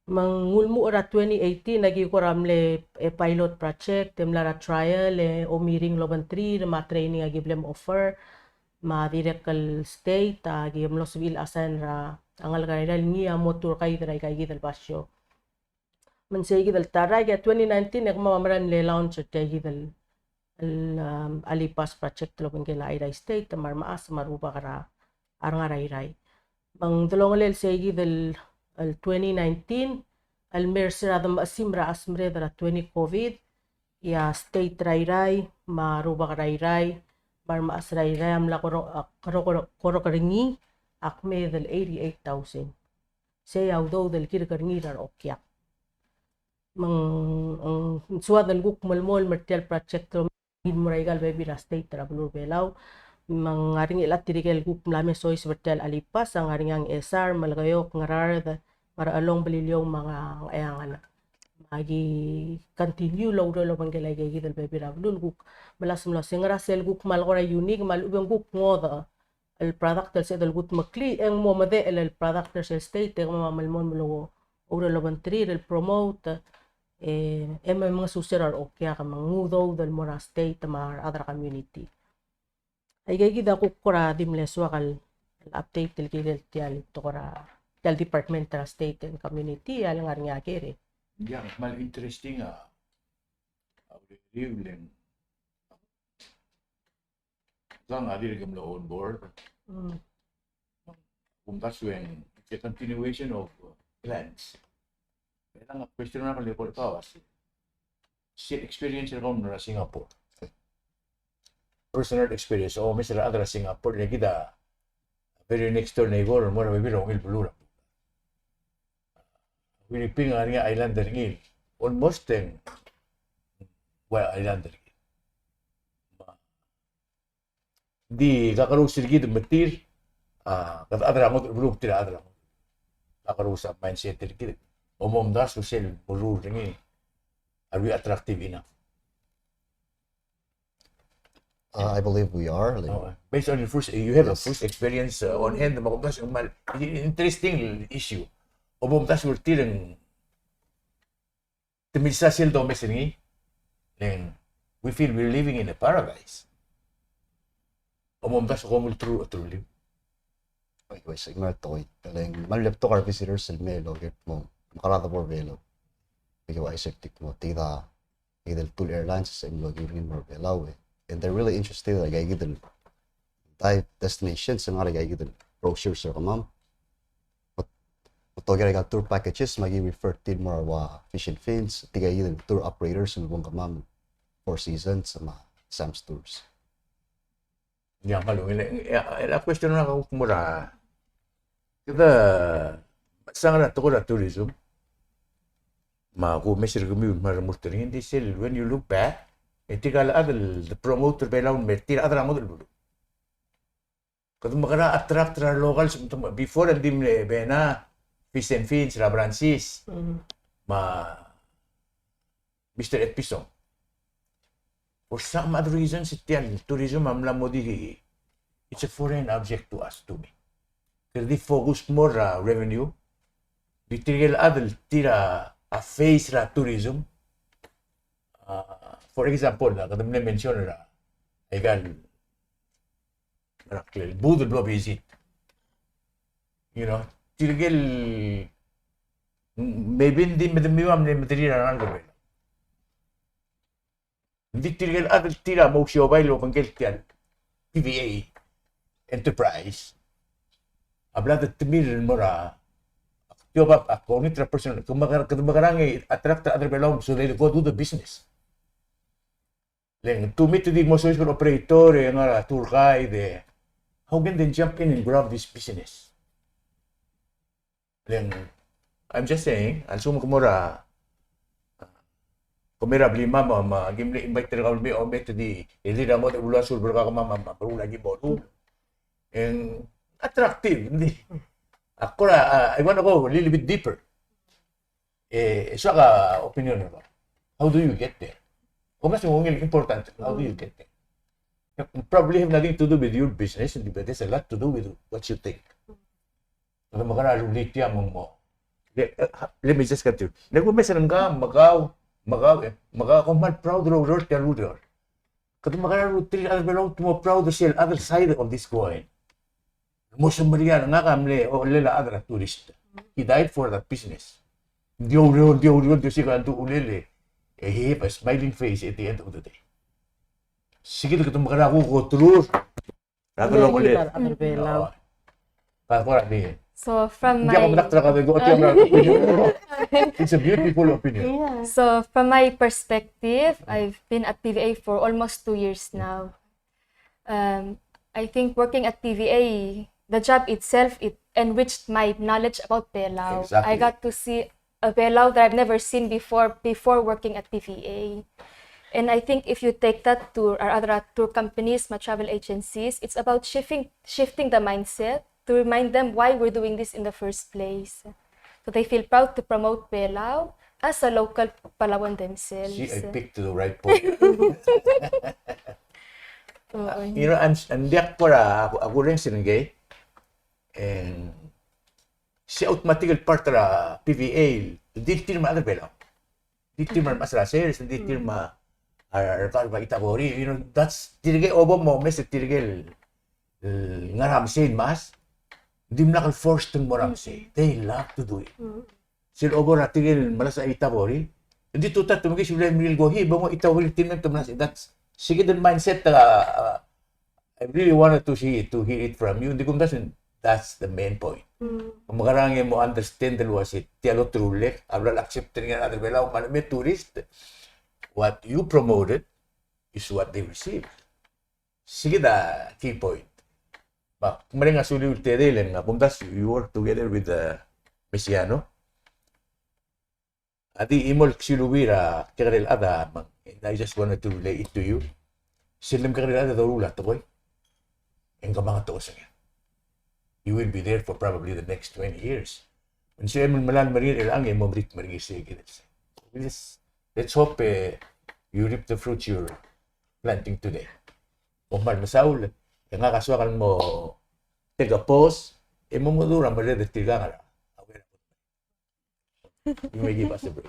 Me ng ulemuchel er a twenty eighteen a ki kora mle, e, pilot project, e mla er a trial, e omiring el obengterir, me a training a ki bla mo offer, me a dirrek el state a ki mlo sebechir el assign er a ngalek er a Irrai el ngii a mo tour guide er aika kid el basio. Me ng sei kid el ta er a twenty nineteen e kemam a mera el mle launch er tia kid el el, um, Alipas project el obengkel a Airai State, me a remechas me a rubak er a, a rengar er a Irrai. Me ng delongelel sei kid el, el twenty nineteen, el mei er se er a demechesim er a chesmered er a twenty COVID, e a state er a Irrai, me a rubak er a Irrai, me a remechas er a Irrai, a mla kero, a, kero, kero, kero er ngii, a kmeed el eighty-eight thousand. Sei a udoud el kirek er ngii er a Okiak. Me ng, ng soad el kuk melemolem er tia el project el mo er aika el bebil er a state er a beluu er a Belau. Me ng ngar er ngii el tirke el kuk mla me soiseb er tia el Alipas, a ngar er ngii a Ngchesar, Melekeok, Ngaraard, Ngerchelong, Beliliou, me a Ngcheangel. Me aki continue el oureor el obengkel aika kid el bebil er a beluu el kuk melasem el uasei ngera sel kuk kmal kora unique, me a lechub e ng kuk ngodech el product el sebeched el kudmeklii, e ng mo medechel el product er sel state, e kemam a melemolem el oureor el obengterir el promote, e, e me mengesuseu er a Okiak me ng udoud el mo er a state me a rechad er a community. Aika kid a kuk kora di mle soak el, el update el kirel tia el tekoi er a, tia el department er a state and community, a le ngar er ngii a ker e. Ng kmal interesting a, a, uriul e ng Tang a dirk mlo on board. Mm. Kumdasu e ng, it's a continuation of, uh, plans. Kailangan a question er ngak el eko el kau a se, se experience er kau er a Singapore. Personal experience, o, me se er a chad er a Singapore, le kid a very next door neighbor, mo er a bebil er a ungil beluu er a Philippines a ngar er ngii a island er ngii, almost e ng, well, island er ngii. Di kakerous er kid me tir, a, kede chad er a ngodech el beluu me tir a chad er a ngodech. Kakerous a mindset er kid. Omomdasu sel meruul er ngii, are we attractive enough? Uh, I believe we are. Like, oh, based on your first, you have a, yes, first experience, uh, on hand, me kumdasu, kmal interesting issue. Omomdasu er tir e ng te milsa sel domes er ngii, le ng, we feel we're living in a paradise. Omomdasu kom ulteruul, ulteruul. Oi, oi, se ng mera el tekoi. Le ng kmal lebetok a re visitors el mei el oker el kmo, mekerang a debo er a Belau. Ike ua isei el di kmo, tia kid el Tule Airlines, se el mlo oker el mo er a Belau, e. And they're really interested, like, aika kid el dive destinations, el ngar er aika kid el brochures er kemam. Me, me te oker aika el tour packages, me aki refer tir el mo er a ua Fish and Fins, tirka kid el tour operators el bo er kemam, Four Seasons, me a Sam's Tours. Ia, kmal ungil, ia, el question er ngak a kuk mo er a, kede, se ng ngar er a tekoi er a tourism. Me a kumes er kemiu el kmal remurt er ngii, ng di sel, when you look back, e tirka el chad el promote er a Belau el mei, tir a chad er a ngodech el beluu. Kede mekerang a attract er a re locals, before el di mle Bena, Fish and Fins, er a Francis, mm, me a Mister Etpison. For some other reasons, tia el tourism a mla mo di, it's a foreign object to us, to me. Kede di focus more er a revenue. Di tirke el chad el tir a face er a tourism. Uh, for example, a, kede mle mention er a, aika el, er a, el booth el blo visit. You know, tirke el, maybe ng di medemiu a mle mederir a rengalek er a Belau. Ng di tirke el chad el tir a mo ousiobai el obengkel tia el T V A enterprise a bla detemir el mo er a, tia a, a, kongit er a personal, kede mekerang, kede mekerang e attract a rechad er a Belau so they go do the business. Le ng, to me, te di mo soiseb el operator, e ngar er a tour guide, e how can they jump in and grab this business? Le ng, I'm just saying, a lsekum ke mo er a, ke mei er a blimam, me, me, me, kim mle invite er kau el mei, o mei, te di, e di er a ngodech el beluu a sulber er kemam, me, me, meruul a ki bo er a E ng attractive, ng di. Ak kora, uh, I wanna go a little bit deeper. E, e soak a opinion er kau. How do you get there? Kom mesa ng ungil, important. How do you get there? It probably have nothing to do with your business, but it has a lot to do with what you think. Kede mekerang e rullii tia me ng mo. Le-, uh, let me just continue. Le kom mesa ng kau, me kau, me kau, e, me kau, kom kmal proud el oureor tia el ureor. Kede mekerang e rullii tia el other, other side of this coin. Mo semeriar, ngak a mle, o, uchelel a chad er a tourist. He died for that business. Ng di oureor, ng di oureor, ng di osiik a ndu-, uchelel e, he have a smiling face at the end of the day. Sikid e kede mekerang e kuk oterur. Rado lo ngulel. Rado lo ngulel. So from my, it's a beautiful opinion. Yeah. So from my perspective, I've been at T V A for almost two years now. Um, I think working at T V A, the job itself, it enriched my knowledge about Belau. Exactly. I got to see a Belau that I've never seen before, before working at T V A. And I think if you take that to our other tour companies, my travel agencies, it's about shifting, shifting the mindset to remind them why we're doing this in the first place. So they feel proud to promote Belau as a local Palauan themselves. See, I picked the right point. Oo. You know, I'm, I'm diak kora, aku, aku reng sel ngii, and se automatic el part er a P V A, di tir me a chad er a Belau. Di tir me a rechad er a sales, di tir me a, a, a, a, a, you know, that's, tirke a obo mo mes, tirke el, el ngar er a mesei el mas, dimlak el forced el mo er a mesei. They love to do it. Sel obo er tirke el melasech a Itagori, di tutau te mekiis el mle go hii, bo ng Itagori el tir me te melasech. That's, sikid el mindset er a, a, I really wanted to see it, to hear it from you. Ng di kumdasu, that's the main point. Mm. Mekerang e mo understand el uasei tia el oterulek a bla el accept er ngii a rechad er a Belau me a leme tourist. What you promoted is what they receive. Sikid a key point. Me ak mereng a suliu el tedei el ng, a kumdasu, you work together with, uh, Mesiano. A di chimo el ksilubii er a kekerei el chad a mang, I just wanted to relay it to you. Sel lemekekerei el chad e doruul a tekoi, e ng kemanget a osenged. You will be there for probably the next twenty years. Me ng sebechem el melai el meringel er chelechang e mo meringel, meringel sei kid el sei. Let's, let's hope, eh, you reap the fruits you're planting today. Kom kmal mesaul, e ngak a soak el mo take a pause, e mo mengedecheduch er a merreder er tirka el ngar er a You may give us a break.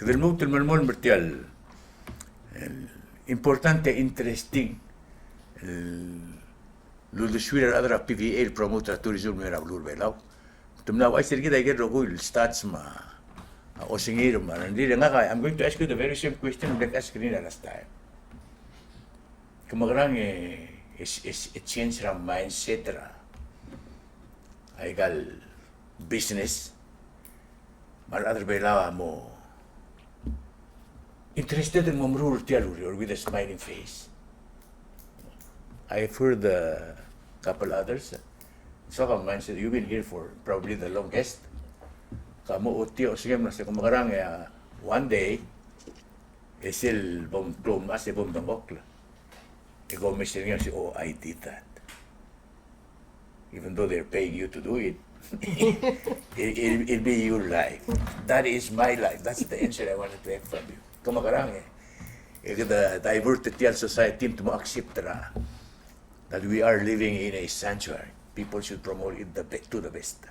Del lmuut el melemolem er tia el, el important e interesting el uldesuir a rechad er a P V A el promote er a tourism el mei er a beluu er a Belau. Te mla ouchais er kid a ikel rokui el stats me a, a osengir me a rengrir. Ngak, I'm going to ask you the very same question I asked er ngii er a last time. Ke mekerang e, e, e, e change er a mindset er a, a ikal business me a rechad er a Belau a mo interested el mo meruul er tia el ureor with a smiling face. I've heard a couple others. So come and said, "You've been here for probably the longest." Ke mo ochotii a osengem el uase ke mekerang e a one day e sel bo mklou el mechas e bo mdengchokl. E ke omes er ngii el uase, "Oh, I did that." Even though they're paying you to do it, it, it, it'll be your life. That is my life. That's the answer I wanted to have from you. Ke mekerang e, e kede divert er tia el society me te mo accept er a, that we are living in a sanctuary. People should promote it the be-, to the best.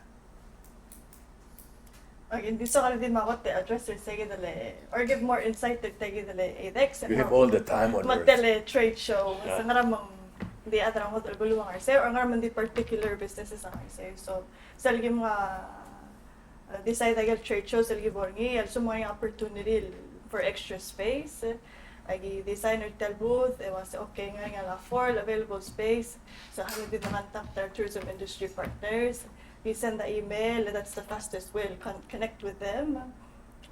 Okay, ng di soak el di mo kot e address er se kid el, or give more insight er se kid el, e, Dex, you have all the time on earth. Me tia el trade show, yeah, se ngera me ng di chad er a ngodech el beluu a ngar er sei, or ngera me ng di particular businesses a ngar er sei. So, sel kim, uh, decide a ikel trade show, sel ki bo er ngii, a lsekum ng ngar er ngii a opportunity for extra space, aki design er tia el booth, e uase, okay, ng ngar er ngii a four available space, so how do we contact our tourism industry partners? You send the email, that's the fastest way to con-, connect with them.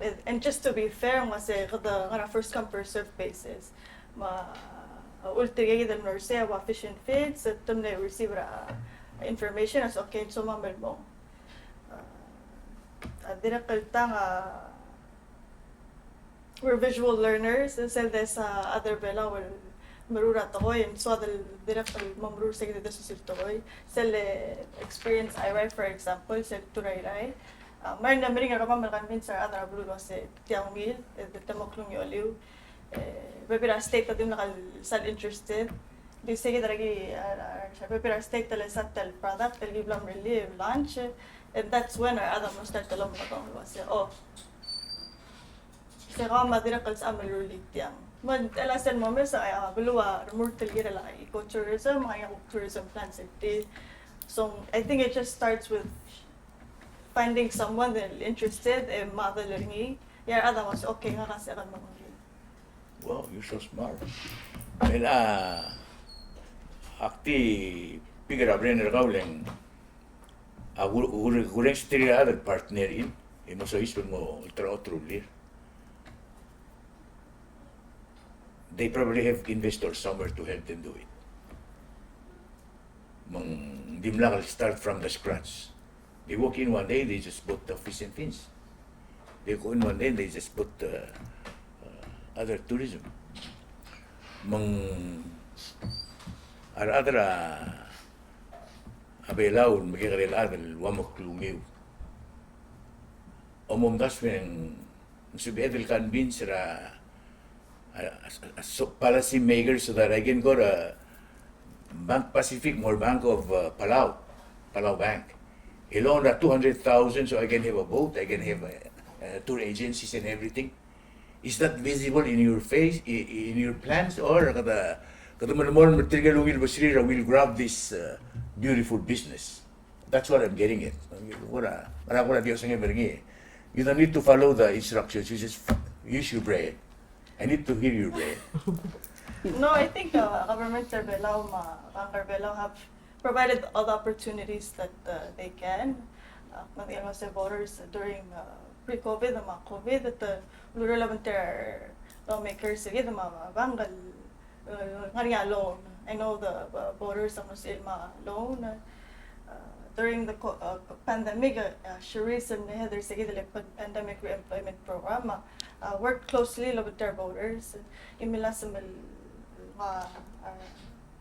And, and just to be fair, ng uase kede ngar er a first come, first serve basis. Me a ulterekokl el mlo er sei a ua Fish and Feeds, e te mle receive er a information, a uase okay, soam el mong. Uh, a dirrek el tang a We're visual learners, sel desa a chad er a Belau el meruul a tekoi, e ng soad el dirrek el mo meruul er se kid el desa el tekoi. Sel experience I write, for example, sel tour I write. Uh, me ng meringel er kemam el convince a rechad er a beluu el uase tia ungil, e te mo klungioliu. E, bebil er a state a dimlak el sal interested. Di se kid er a ki, a, a, bebil er a state el sat el product, el ki bla mrellii, launch. And that's when a rechad a mlo start el omekedong el uase, oh, se kau me a dirrek el sebecham el rullii tiang. Me ng tela sel momes, a, a beluu a remurt el kirel a ecotourism, a, a tourism plans er tir. So I think it just starts with finding someone that interested, e model er ngii. E a rechad a uase, okay, ngak a sebechek el mo er ngii. Wow, you're so smart. Well, a, ak di pick er a brain er kau el ng a, ku-, ku-, kureng stil a other partner in, e mo soiseb el mo ultra other rullii. They probably have investors somewhere to help them do it. Me ng dimlak el start from the scratch. They walk in one day, they just bought the Fish and Feeds. They go in one day, they just bought, uh, uh, other tourism. Me ng a rechad er a a Belau el mekekerei el chad el ua mo klungiu. Omomdasu e ng sebeched el convince er a, a, a, a, so policy makers so that I can go to Bank Pacific me a Bank of, uh, Palau, Palau Bank. A loan er a two hundred thousand so I can have a boat, I can have a, a tour agencies and everything. Is that visible in your face, i-, in your plans, or kede, kede melemolem er tirke el ungil besrir a will grab this, uh, beautiful business? That's what I'm getting at. Kora, kora, kora di osengem er ngii. You don't need to follow the instructions. You just f-, use your brain. I need to hear your brain. No, I think, uh, government er a Belau, me a Bank er a Belau have provided all the opportunities that, uh, they can. Uh, me ng di el uase borders during, uh, pre-COVID me a COVID, te ulerolab er tir a lawmakers er kid me a bank el, uh, ngar er ngii a loan. I know the, uh, borders a mo sebechir el mo loan. Uh, during the co-, uh, pandemic, uh, uh, Cherise and Heather se kid el pan-, pandemic reemployment program, uh, uh, work closely el obengterir a borders. E melasem el, uh, uh,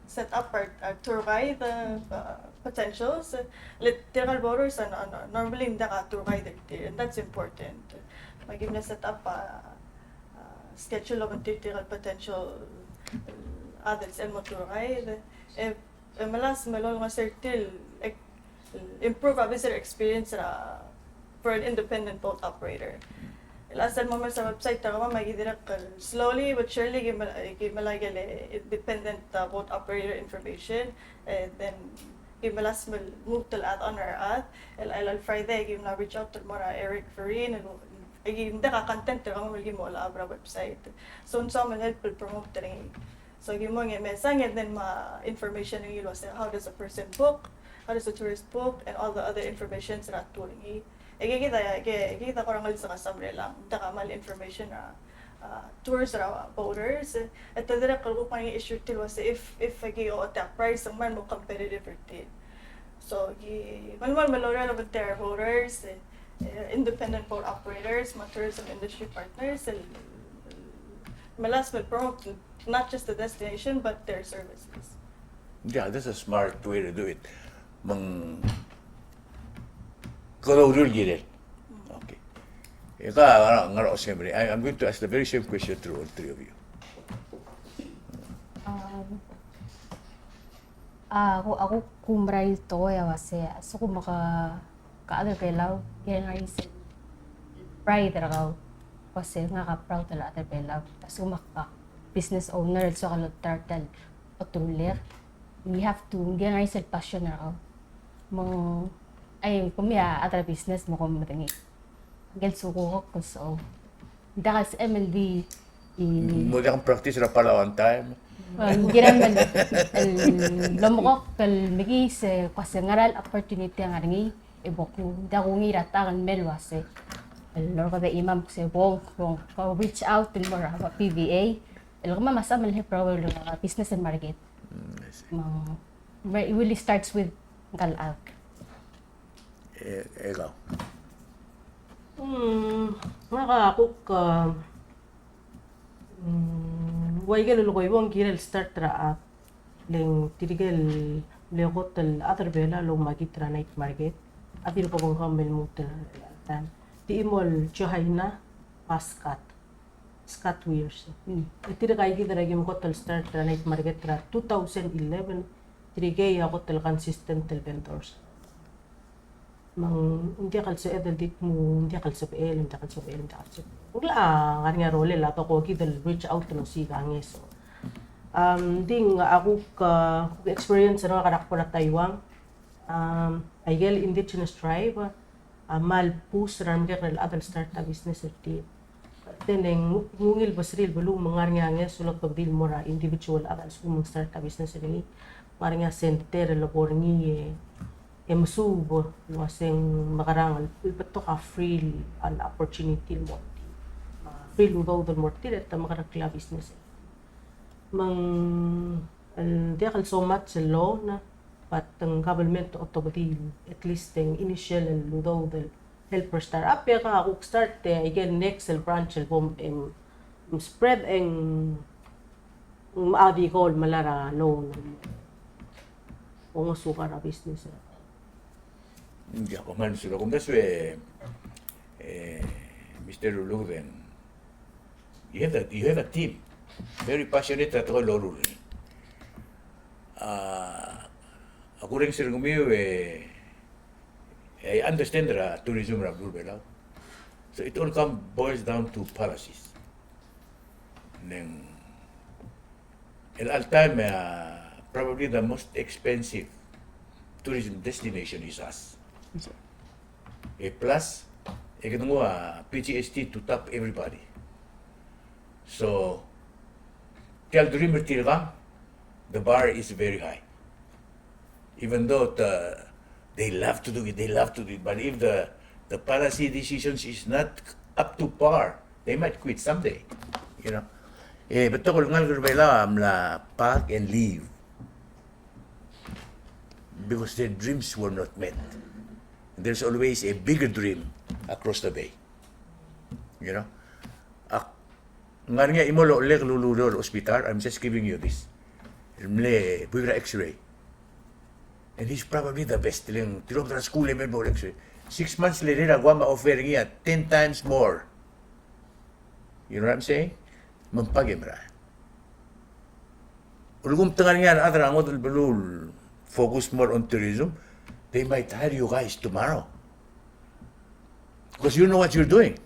set up our, our tour guide, uh, uh, potentials. Le tirka el borders a, a, a normally ng diak a tour guide er tir, and that's important. Me aki mle set up a, uh, schedule el obengterir tirka el potential, uh, others el mo tour guide. E, e melasem el olengeseu er tir el, like, improve a visitor experience er a, for an independent boat operator. El a sel mo mesa website er kemam a ki dirrek el slowly but surely ki mel-, ki melai a ikel independent, uh, boat operator information, and then ki melasem el lmuut el add on er a chad, el, el, el Friday ki mla reach out el mo er a Eric Ferin, el, el ki mdak a content er kemam el ki mo olab er a website. So ng soam el help el promote er ngii. So ki mo ngii a mesang, and then me a information er ngii el uase, how does a person book, how does a tourist book, and all the other informations er a tour er ngii. E kid a, e kid a kora ngelsekes a mera el ng diak a kmal information er a, uh, tours er a boaters. E te dirrek el kuk ngar er ngii a issue er tir el uase if, if aki ochotii a price, ng kmal mo competitive er tir. So ki, kmal, kmal, kmal relevant er a boaters, e, e, independent boat operators, me a tourism industry partners, el, el melasem el promote not just the destination, but their services. Yeah, that's a smart way to do it. Me ng kede uriul el kirel. Okay. E ka ngar er a, ngar er a osengem er ngii. I, I'm going to ask the very same question to all three of you. Um, a, aku, aku kumerang el tekoi a uase, a lsekum ke, ke chad er a Belau, ke ngar er ngii sel pride er kau. Uase ngak a proud el chad er a Belau. A lsekum ke business owner, el soak el start el otulek, you have to, ng ngar er ngii sel passion er kau. Me ng, ai, kemiu a chad er a business me kom medengei. Ngike el sukukok el sou. Ng diak el sebechem el di, i, mo diak practice er a Palawan time. Ng kirem el, el lomekokl el mekiis, e, kuk se ngera el opportunity a ngar er ngii, e bo kuk, ng diak kungil er a tang el mei el uase, el orreked e chimam kuk se bo, bo, bo reach out el mo er a P V A. El kemam a sebechem el help er a, el business el market. Mm, I see. Me, it really starts with ngka el chad. E, e kau? Mm, ngak a kuk, a, mm, ua ikel lolekoi bo ng kirel start er a chad. Le ng tirke el mle kot el chad er a Belau el oumakit er a night market. A dirk bo ng kmal lmuut el, el, el, di chimo el Johaina Pascat. Scott Wears. Mm. E tirka ikid er a ki mle kot el start er a night market er a two thousand eleven, tirkei a kot el consistent el vendors. Me ng diak el sebeched el di kmo, ng diak el sebechel, ng diak el sebechel, ng diak el sebechel. Ng locha ngar er ngii a rolel a dekokid el reach out el osiik a ngeso. Um, ng di a kuk, uh, kuk experience er ngak er a kbo er a Taiwan. Um, a ikel indigenous tribe, a kmal push er a remekekerei el chad el start a business er tir. Te ng ungil el besirir el beluu me ng ngar er ngii a ngeso el otobedii el mo er a individual el chad a lsekum ng start a business er ngii. Ng ngar er ngii a center el lebo er ngii e, e mesuub el uase ng mekerang el betok a free el opportunity el mo er tir. A free el udoud el mo er tir e te mekereklii a business. Me ng, el diak el so much el loan, but ng government a otobedii, at least ng initial el udoud el help er a startup, e a kuk start e a ikel next el branch el bo m, em, spread e ng, a di ko el melai er a loan. Bo ngosukau er a business. Ng diak, kom kmal mesulang. That's why, e, Mister Uluked, you have a, you have a team very passionate er a tekoi el loruul er ngii. A, a kurrenges er kemiu e, I understand er a tourism er a beluu er a Belau. So it all come boils down to policies. Ng chelecha el taem, uh, probably the most expensive tourism destination is us. Yes, sir. E plus, e kede nguu a P G S T to top everybody. So, tia el dream er tirka, the bar is very high. Even though the, they love to do it, they love to do it, but if the, the policy decisions is not up to par, they might quit someday, you know. E betok el ngalek er a Belau a mla pack and leave because their dreams were not met. There's always a bigger dream across the bay, you know. Ak ngar er ngii a chimo el ochellek el ulureor el hospital, I'm just giving you this. El mle buik er a X-ray. And he's probably the best. Le ng tilobed er a skuul e mei el bo er a X-ray. Six months later a Guam a offer er ngii a ten times more. You know what I'm saying? Me ng pack e merael. Ulekum te ngar er ngii a rechad er a ngodech el beluu el focus more on tourism, they might hire you guys tomorrow. Because you know what you're doing.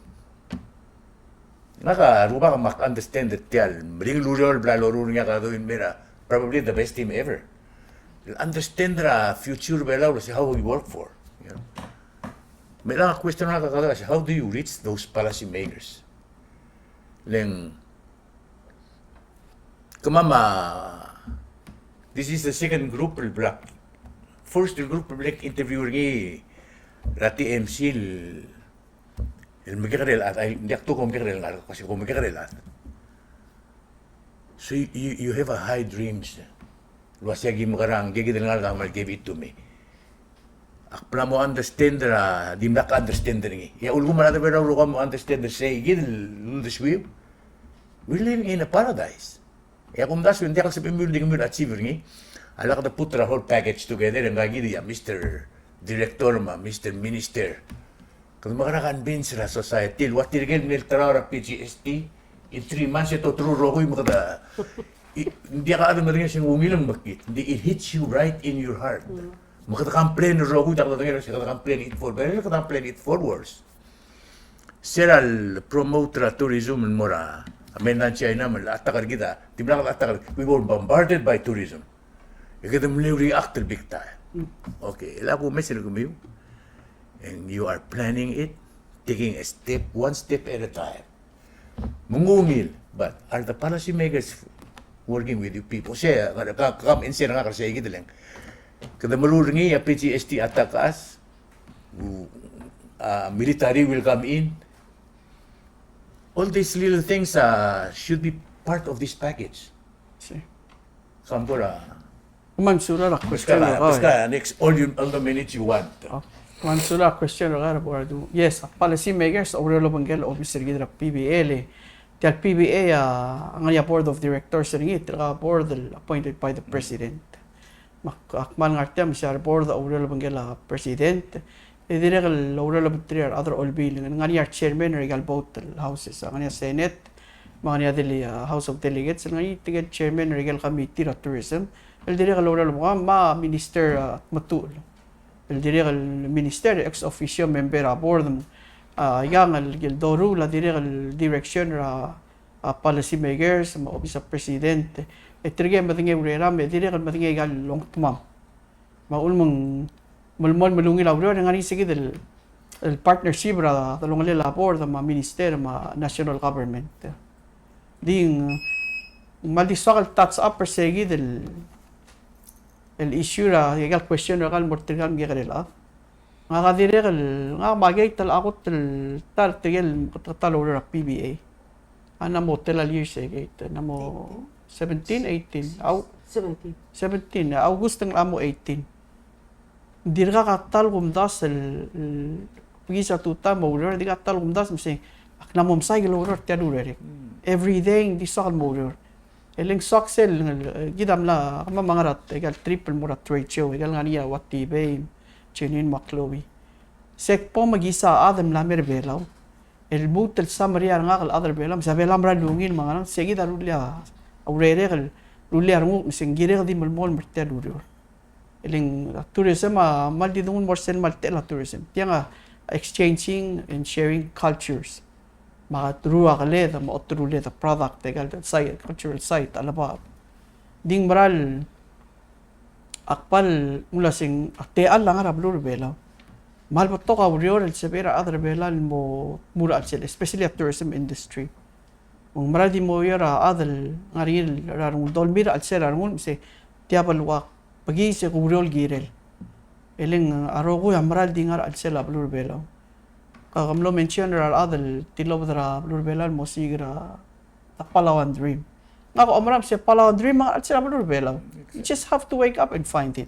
Ngak a rubak me ak understand er tia el meringel el ureor el bla loruul er ngii a Kadu el mei er a probably the best team ever. El understand er a future er a Belau el uasei how we work for, you know. Me a question er ngak a Kadu el uasei, how do you reach those policy makers? Le ng kemam a, this is the second group el bla, first el group el bla interview er ngii er a T M C el, el mekekerei el chad, ai, ng diak, te ko mekekerei el ngalek, ko se ko mekekerei el chad. So you, you, you have a high dreams. El uasei aki mekerang, ngike kid el ngalek a kmal give it to me. Ak bla mo understand er a, dimlak understand er ngii. E a ulekum el chad er a Belau el rokui a mo understand er sei kid el uldesuiu. We're living in a paradise. E a kumdasu e ng diak el sebechemiu el di kemiu el achieve er ngii. A lak de put er a whole package together, e ngika kid a Mister Director me a Mister Minister. Kede mekerang a convince er a society el ua tirke el mle terau er a P G S T, in three months e te oterul el rokui me kede, i, ng diak a chad el medengei el se ng ungil e ng mekngit. Ng di, it hits you right in your heart. Me kede complain el rokui, diak kede medengei el se kede complain it for better, kede complain it for worse. Se er a le promote er a tourism el mo er a mainland China, me le attack er kid a, dimlak le attack er, we were bombarded by tourism. E kede mle react el big time. Okay, el a kumes er kemiu. And you are planning it, taking a step, one step at a time. Me ng ungil, but are the policy makers working with you people? Se, ka, ka, kam answer er ngak er sei kid el ng. Kede meruul er ngii a P G S T attack us, uh, military will come in. All these little things, uh, should be part of this package. See. Come on, uh, Kmal mesulang er a question er kau. Next, all you, all the minutes you want. Oh, kmal mesulang er a question er kau, Board. Yes, a policy makers a oureor el obengkel a obis er kid er a P B A le. Tia el P B A a ngar er ngii a board of directors er ngii, tirka board el appointed by the president. Me ak, ak kmal ngar tia me se a board a oureor el obengkel a president. E dirrek el oureor el obengterir a rechad er a olbiil, ng ngar er ngii a chairman er aika el both el houses, a ngar er ngii a Senate, me a ngar er ngii a dele-, a House of Delegates, el ngar er ngii tirke el chairman er aika el committee er a tourism, el dirrek el oureor el obengkel, me a minister, a, Tmetuchl. El dirrek el minister, ex officio member er a board, a, ikang el, el doruul a dirrek el direction er a, a, policy makers, me a obis er a president. E tirke el medengei a ureram, e dirrek el medengei aika el ongtemam. Me a ulemeng, melemolem el ungil a ureor, e ng ngar er ngii se kid el, el partnership er a delongelel a board, me a minister, me a national government. Di ng, ng kmal di soak el touch up er se kid el, el issue er a, aika el question er kau el mo er tirka el mekekerei el chad. Ngak a dirrek el, ngak me a Kate a kot el ta er tirke el, ta er a oureor er a P B A. A ng mo tela el years e Kate, ng mo seventeen, eighteen. Au, seventeen. Seventeen, August ng mo eighteen. Ng dirkak a ta el kumdasu el, el, bekiis a tutau me a ureor, dirkak a ta el kumdasu me sei, ak mla mo mesaik el oureor er tia el urerek. Mm. Every day ng di soak el mo oureor. E le ng soak sel, kid a mla, kemam a ngar er a, aika el trip el mo er a trade show, aika el ngar er ngii a Watibei, Jenin me a Chloe. Se kbo me kisa a chad el mla mei er a Belau el lmuut el summary er ngak el chad er a Belau, me se a Belau a mera el ungil me a ngerang, se kid a rullii a urerek el rullii a renguk, me se ng kirek di melemolem er tia el ureor. E le ng tourism a kmal di denguu el mo er sel kmal techall a tourism. Tiang a exchanging and sharing cultures. Me a oteruul a keled, me a oteruul a product, aika el site, cultural site, a lebo. Di ng mera el, ak kmal mle uaseng a techall a ngar er a beluu er a Belau. Me a le betok a ureor el sebechir a rechad er a Belau el mo, mo er a chelsel, especially a tourism industry. Me ng mera el di mo oureor a chad el ngar er ngii er a rengul, dolmii er a chelsel a rengul, me se tia bo el ua bekiis e ke oureor el kirel. E le ng a rokui a mera el di ngar er a chelsel a beluu er a Belau. Ke mlo mention er a rechad el tilobed er a beluu er a Belau el mo osiik er a, a Palauan Dream. Ngak a oumera me se Palauan Dream a ngar er a chelsel a beluu er a Belau. You just have to wake up and find it.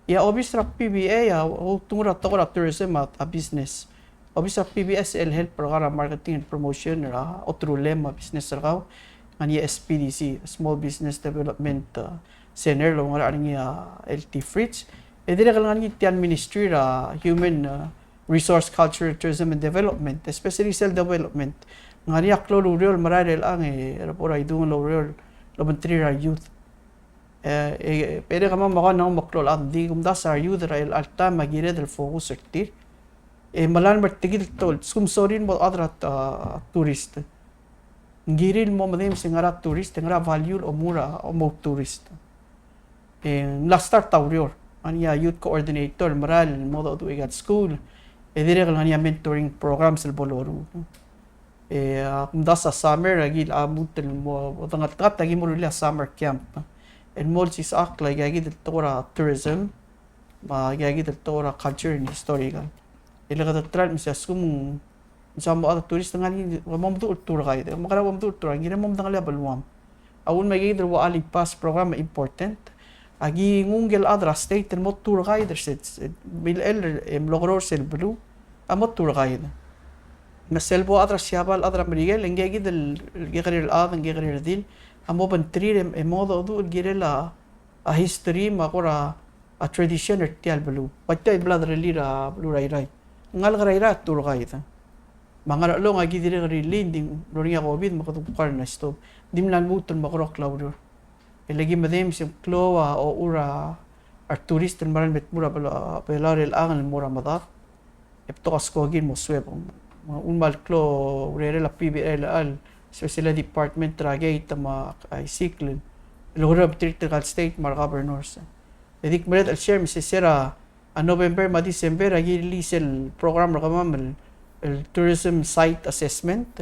E a obis er a P B A a, a ultuil er a tekoi er a tourism a, a business. Obis er a P B A a sel help er kau er a marketing and promotion er a oterulem me a business er kau. Ngar er ngii a S B D C, Small Business Development, uh, Center, el ngar er ngii a L T Fritz. E dirrek el ngar er ngii tia el Ministry er a Human, uh, Resource, Culture, Tourism and Development, especially sel development. Ngar er ngii a klou el ureor el merael er chelechang e, er a bo er a idung el oureor el obengterir a youth. E, e, e dirrek kemam a kuk mla mo klou el chad, ng di kumdasu a re youth er a chelecha el taem a kired el focus er tir. E melalem er tir el tekoi el, lsekum sorir el mo chad er a, a, tourist. Ng kirir el mo medei me se ngera tourist, ngera value el omur a, omo tourist. E ng mla start a ureor. Ngar er ngii a youth coordinator el merael el mo dodu aika el school. E dirrek el ngar er ngii a mentoring programs el bo loruul. E a kumdasu a summer, aki a lmuut el mo, odengeltengat, aki mo rullii a summer camp el mo olsisechakl aika kid el tekoi er a tourism, me aika kid el tekoi er a culture and historical. E le kede try el mesa a lsekum ng soam el mo chad el tourist, ng ngar er ngii, ng mo meduch el tour guide. Me a ngera ua meduch el tour guide? Ng kirel mo medengelii a beluam. A uchul me aika kid el ua Alii Pass program a important. Aki nguu ngike el chad er a state el mo tour guide er sel, sel, milechell e mlo keror er sel beluu a mo tour guide. Me sel bo chad er a Siabal, chad er a Merikel, e ngike kid el, el kekerei el chad, ngike el kekerei el redil a mo obengterir e, e mo dodu el kirel a, a history me a kora, a tradition er tia el beluu. Ua tia el bla derellii er a beluu er a Irrai. Ngalek er a Irrai a tour guide. Me a Ngarchelong aki dirrek el rirellii, ng di mlo er ngii a COVID me kede kuk ngar er a stop. Ng dimlak lmuut el mekerokl a ureor. E le ki medei me se ng klou a ochur a retourist el merael el me tmuu er a Belau, Belau er chelechang el mo er a medad. E betok a skoki el mo suebek. Me a uchul me a leklou a urerel a PBA er chelechang, especially a department er a gate me a isikl, el oureor el obengterir tirka el state me a regovernors. E di kmeed el share me se er a a November me a December, aki release el program er kemam el, el tourism site assessment.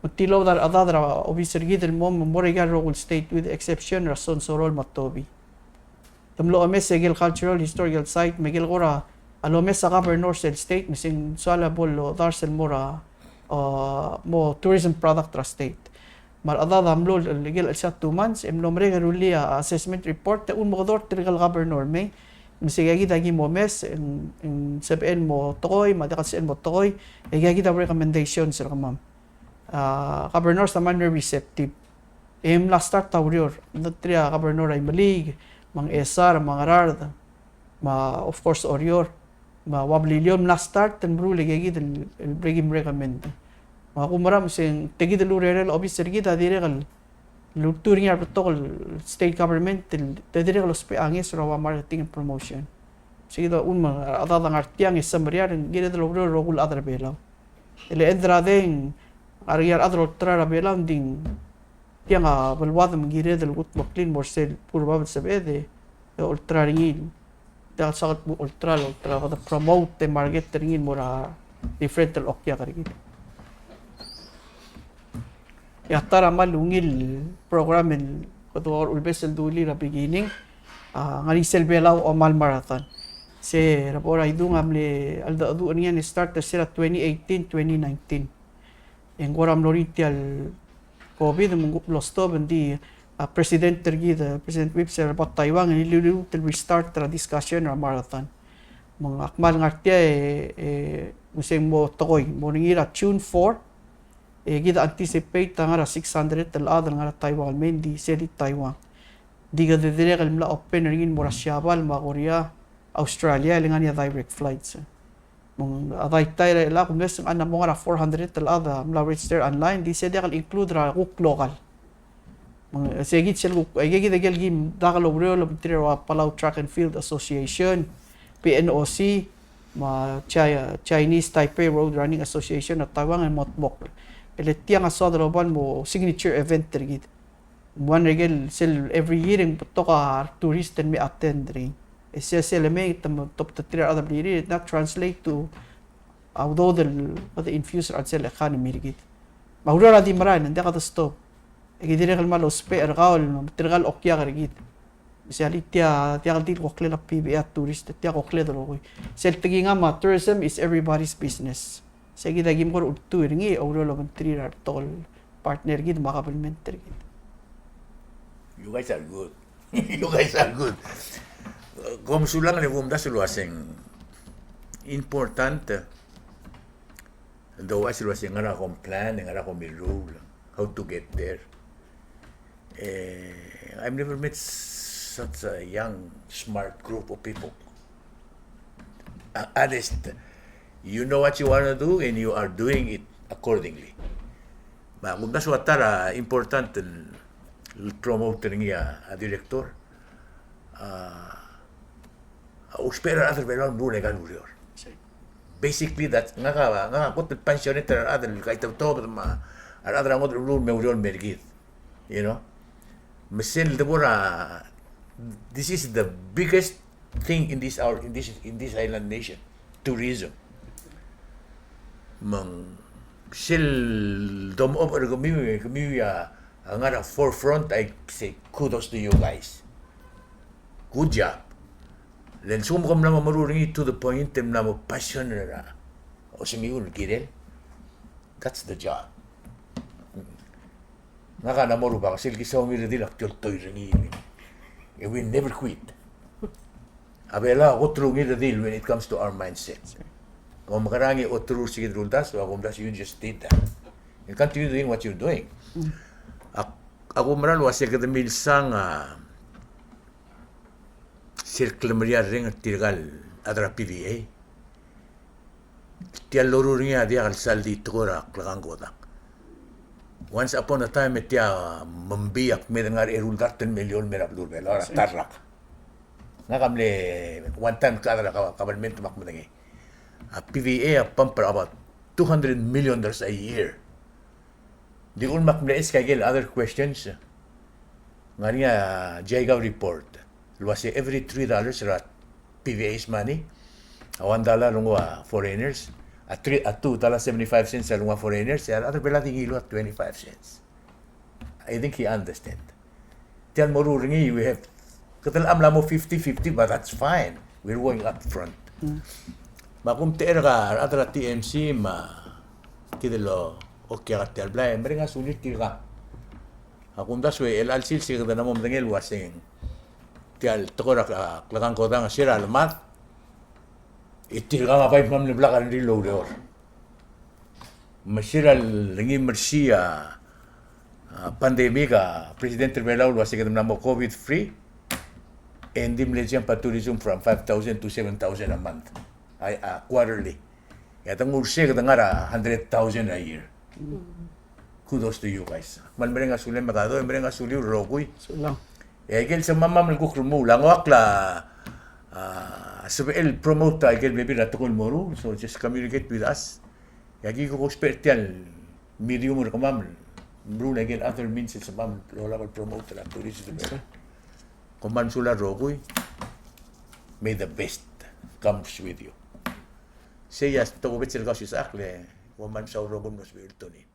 Me ng tilobed a rechedad er a obis er kid el mo, mo er aika el rokui el state with the exception er a Sonsorol me a Tobi. Te mlo omes aike el cultural historical site, me aike el kora lomes a governor er sel state, me se ng soal a bo lodars el mo er a, uh, mo tourism product er a state. Me a rechedad a mlo el, el, el chelsel a two months, e mlo merek e rullii a assessment report, e ulemekedong er tirke el governor mei, me se aika kid a ki mo omes, e ng, e ng sebechel el mo tekoi, me a diak el sebechel el mo tekoi, e aika kid a recommendations er kemam. A governors a mle receptive. E mla start a ureor, ng di tir a governor er a Imeliik, me a Ngchesar, me a Ngaraard, me a, of course, Oreor, me a ua Beliliou, mla start el meruul aika kid el, el break in recommend. Me a kumerang me se ng tia kid el urerel a obis er kid a dirrek el ultuil er ngii er a rebetok el state government el te dirrek el ousbech a ngeso er a ua marketing and promotion. Se kid a uchul me a rechedad a ngar tiang e semeriar, ng kired el oureor el rokui el chad er a Belau. E le end er a day, ng ngar er ngii a rechad el olterau er a Belau, ng di ng tiang a beluad me ng kired el kudmeklii el mo er sel bur bab el sebeched e olterau er ngii. Diak el soak el olterau, olterau, kede promote e market er ngii el mo er a different el okiak er kid. E a ta er a kmal ungil program el kede ua ulebes el dulii er a beginning, a, ngar er ngii sel Belau Omal Marathon. Se er a bo er a idung a mle cheldecheduch er ngii a start er sel twenty eighteen, twenty nineteen. E ng kora mlo er ngii tia el COVID, me ng kuk mlo stop, ng di a president er kid, a President Whipps er a bo Taiwan, e ng liluut el restart er a discussion er a marathon. Me ng kmal ngar tia e, e, me se ng mo tekoi, mo er ngii er a June four, e kid a anticipate a ngar er a six hundred el chad el ngar er a Taiwan el mei, ng di se di Taiwan. Ng di kede dirrek el mla open er ngii el mo er a Siabal me a Korea, Australia, e le ngar er ngii a direct flights. Me ng a daitai er chelechang a kumes ng mla mo ngar er a four hundred el chad a mla register online, di se diak el include er a kuk local. Me ng se kid sel kuk, aike kid a ikel kim dak el oureor el obengterir a ua Palau Track and Field Association, P N O C, me a Chi-, Chinese Taipei Road Running Association er a Taiwan el mo kldmokl. E le tiang a soad el oba el mo signature event er kid. Ng ua ngike el sel every year e ng betok a tourist el me attend er ngii. E sel, sel lemei te mo, te obengterir a rechad el blirir, it not translate to a udoud el kede infuse er a chelsel economy er kid. Me a ureor a di merael, ng diak kede stop. E kid dirrek el kmal ousbech er kau el, tirka el okiak er kid. Me se alii tia, tia kid el di oklel a PBA a tourist, tia oklel el rokui. Sel tekingam a tourism is everybody's business. Se kid a kim kora ultuil er ngii, oureor el obengterir a rebetok el partner kid me a government er kid. You guys are good. You guys are good. Kom sulang le kumdasu el uaseng important. Ng di uaisei el uaseng ngera kom plan, ngera kom meruul, how to get there. Eh, I've never met such a young, smart group of people. Uh, honest, you know what you want to do and you are doing it accordingly. Me a kumdasu a ta er a important el, el promote er ngii a, a director. A, a ousbech er a rechad er a Belau el meruul aika el ureor. Basically, that, ngak a, ngak a kot el passionate er a rechad el kaitobtobed me a, a rechad er a ngodech el beluu el me oureor el mer kid. You know? Me sel debo er a, this is the biggest thing in this, our, in this, in this island nation, tourism. Me ng sel domechobech er kemiu, kemiu a, a ngar er a forefront, I say kudos to you guys. Good job. Le ng lsekum kom mla mo meruul er ngii to the point el mla mo passion er a osemiu el kirel. That's the job. Ngak a mla mo rubak, sel kisau ngii el redil ak di oltoir er ngii. We never quit. A Belau a kot el ungil el redil when it comes to our mindset. Kom mekerang e olterau er se kid el uldasu, a kumdasu, you just did that. You continue doing what you're doing. Ak, ak oumera el uase kede milsang a sel klemeriarreng er tirka el chad er a P V A. Tia el loruul er ngii a diak el sal di tekoi er a klekangkodak. Once upon a time e tia Membiak me de ngar er a eru el dart el milion el mei er a beluu er a Belau er a ta el rak. Ngak a mle one time chad er a ka-, government me ak medengei. A P V A a pump er a about two hundred million dollars a year. Di uchul me ak mle ask aike el other questions. Ng ngar er ngii a JICA report el uase every three dollars er a P V A's money, a one dollar a lenguu a foreigners, a three, a two dollar seventy-five cents a lenguu a foreigners, e a rechad er a Belau a di ngiluu a twenty-five cents. I think he understand. Tia el moruul er ngii, we have, kede mla mo fifty fifty, but that's fine. We're going up front. Mm. Me a kumtechei er a rechad er a T M C me kid el okiu a tia el blai, mereng a sulir tirka. A kumdasu e chelecha el sils e kede mla mo medengei el uaseng tia el tekoi er a klekangkodang, se er a lemad, e tirka a bai mle blak a rengrir el oureor. Me se er a lengii me er sei a, a pandemic, a president er a Belau el uase kede mla mo covid free, e ng di mle jump a tourism from five thousand to seven thousand a month, a, a quarterly. E a dengu er sei kede ngar er a hundred thousand a year. Kudos to you guys. Kmal mereng a sulem e kede mereng a suliu el rokui. Sulang. E aike el semam el kuk remuul a ngoakl a, a, sebechel el promote aike el bebil er a tekoi el moruul, so just communicate with us. E aki kuk ousbech er tia el medium er kemam el meruul aike el other means el sebecham el olab el promote er a tourism. Kom kmal mesulang el rokui. May the best comes with you. Sei a tokubets el kausisechakl e kom kmal mesaul el rokui el mlo sebechir el tune in.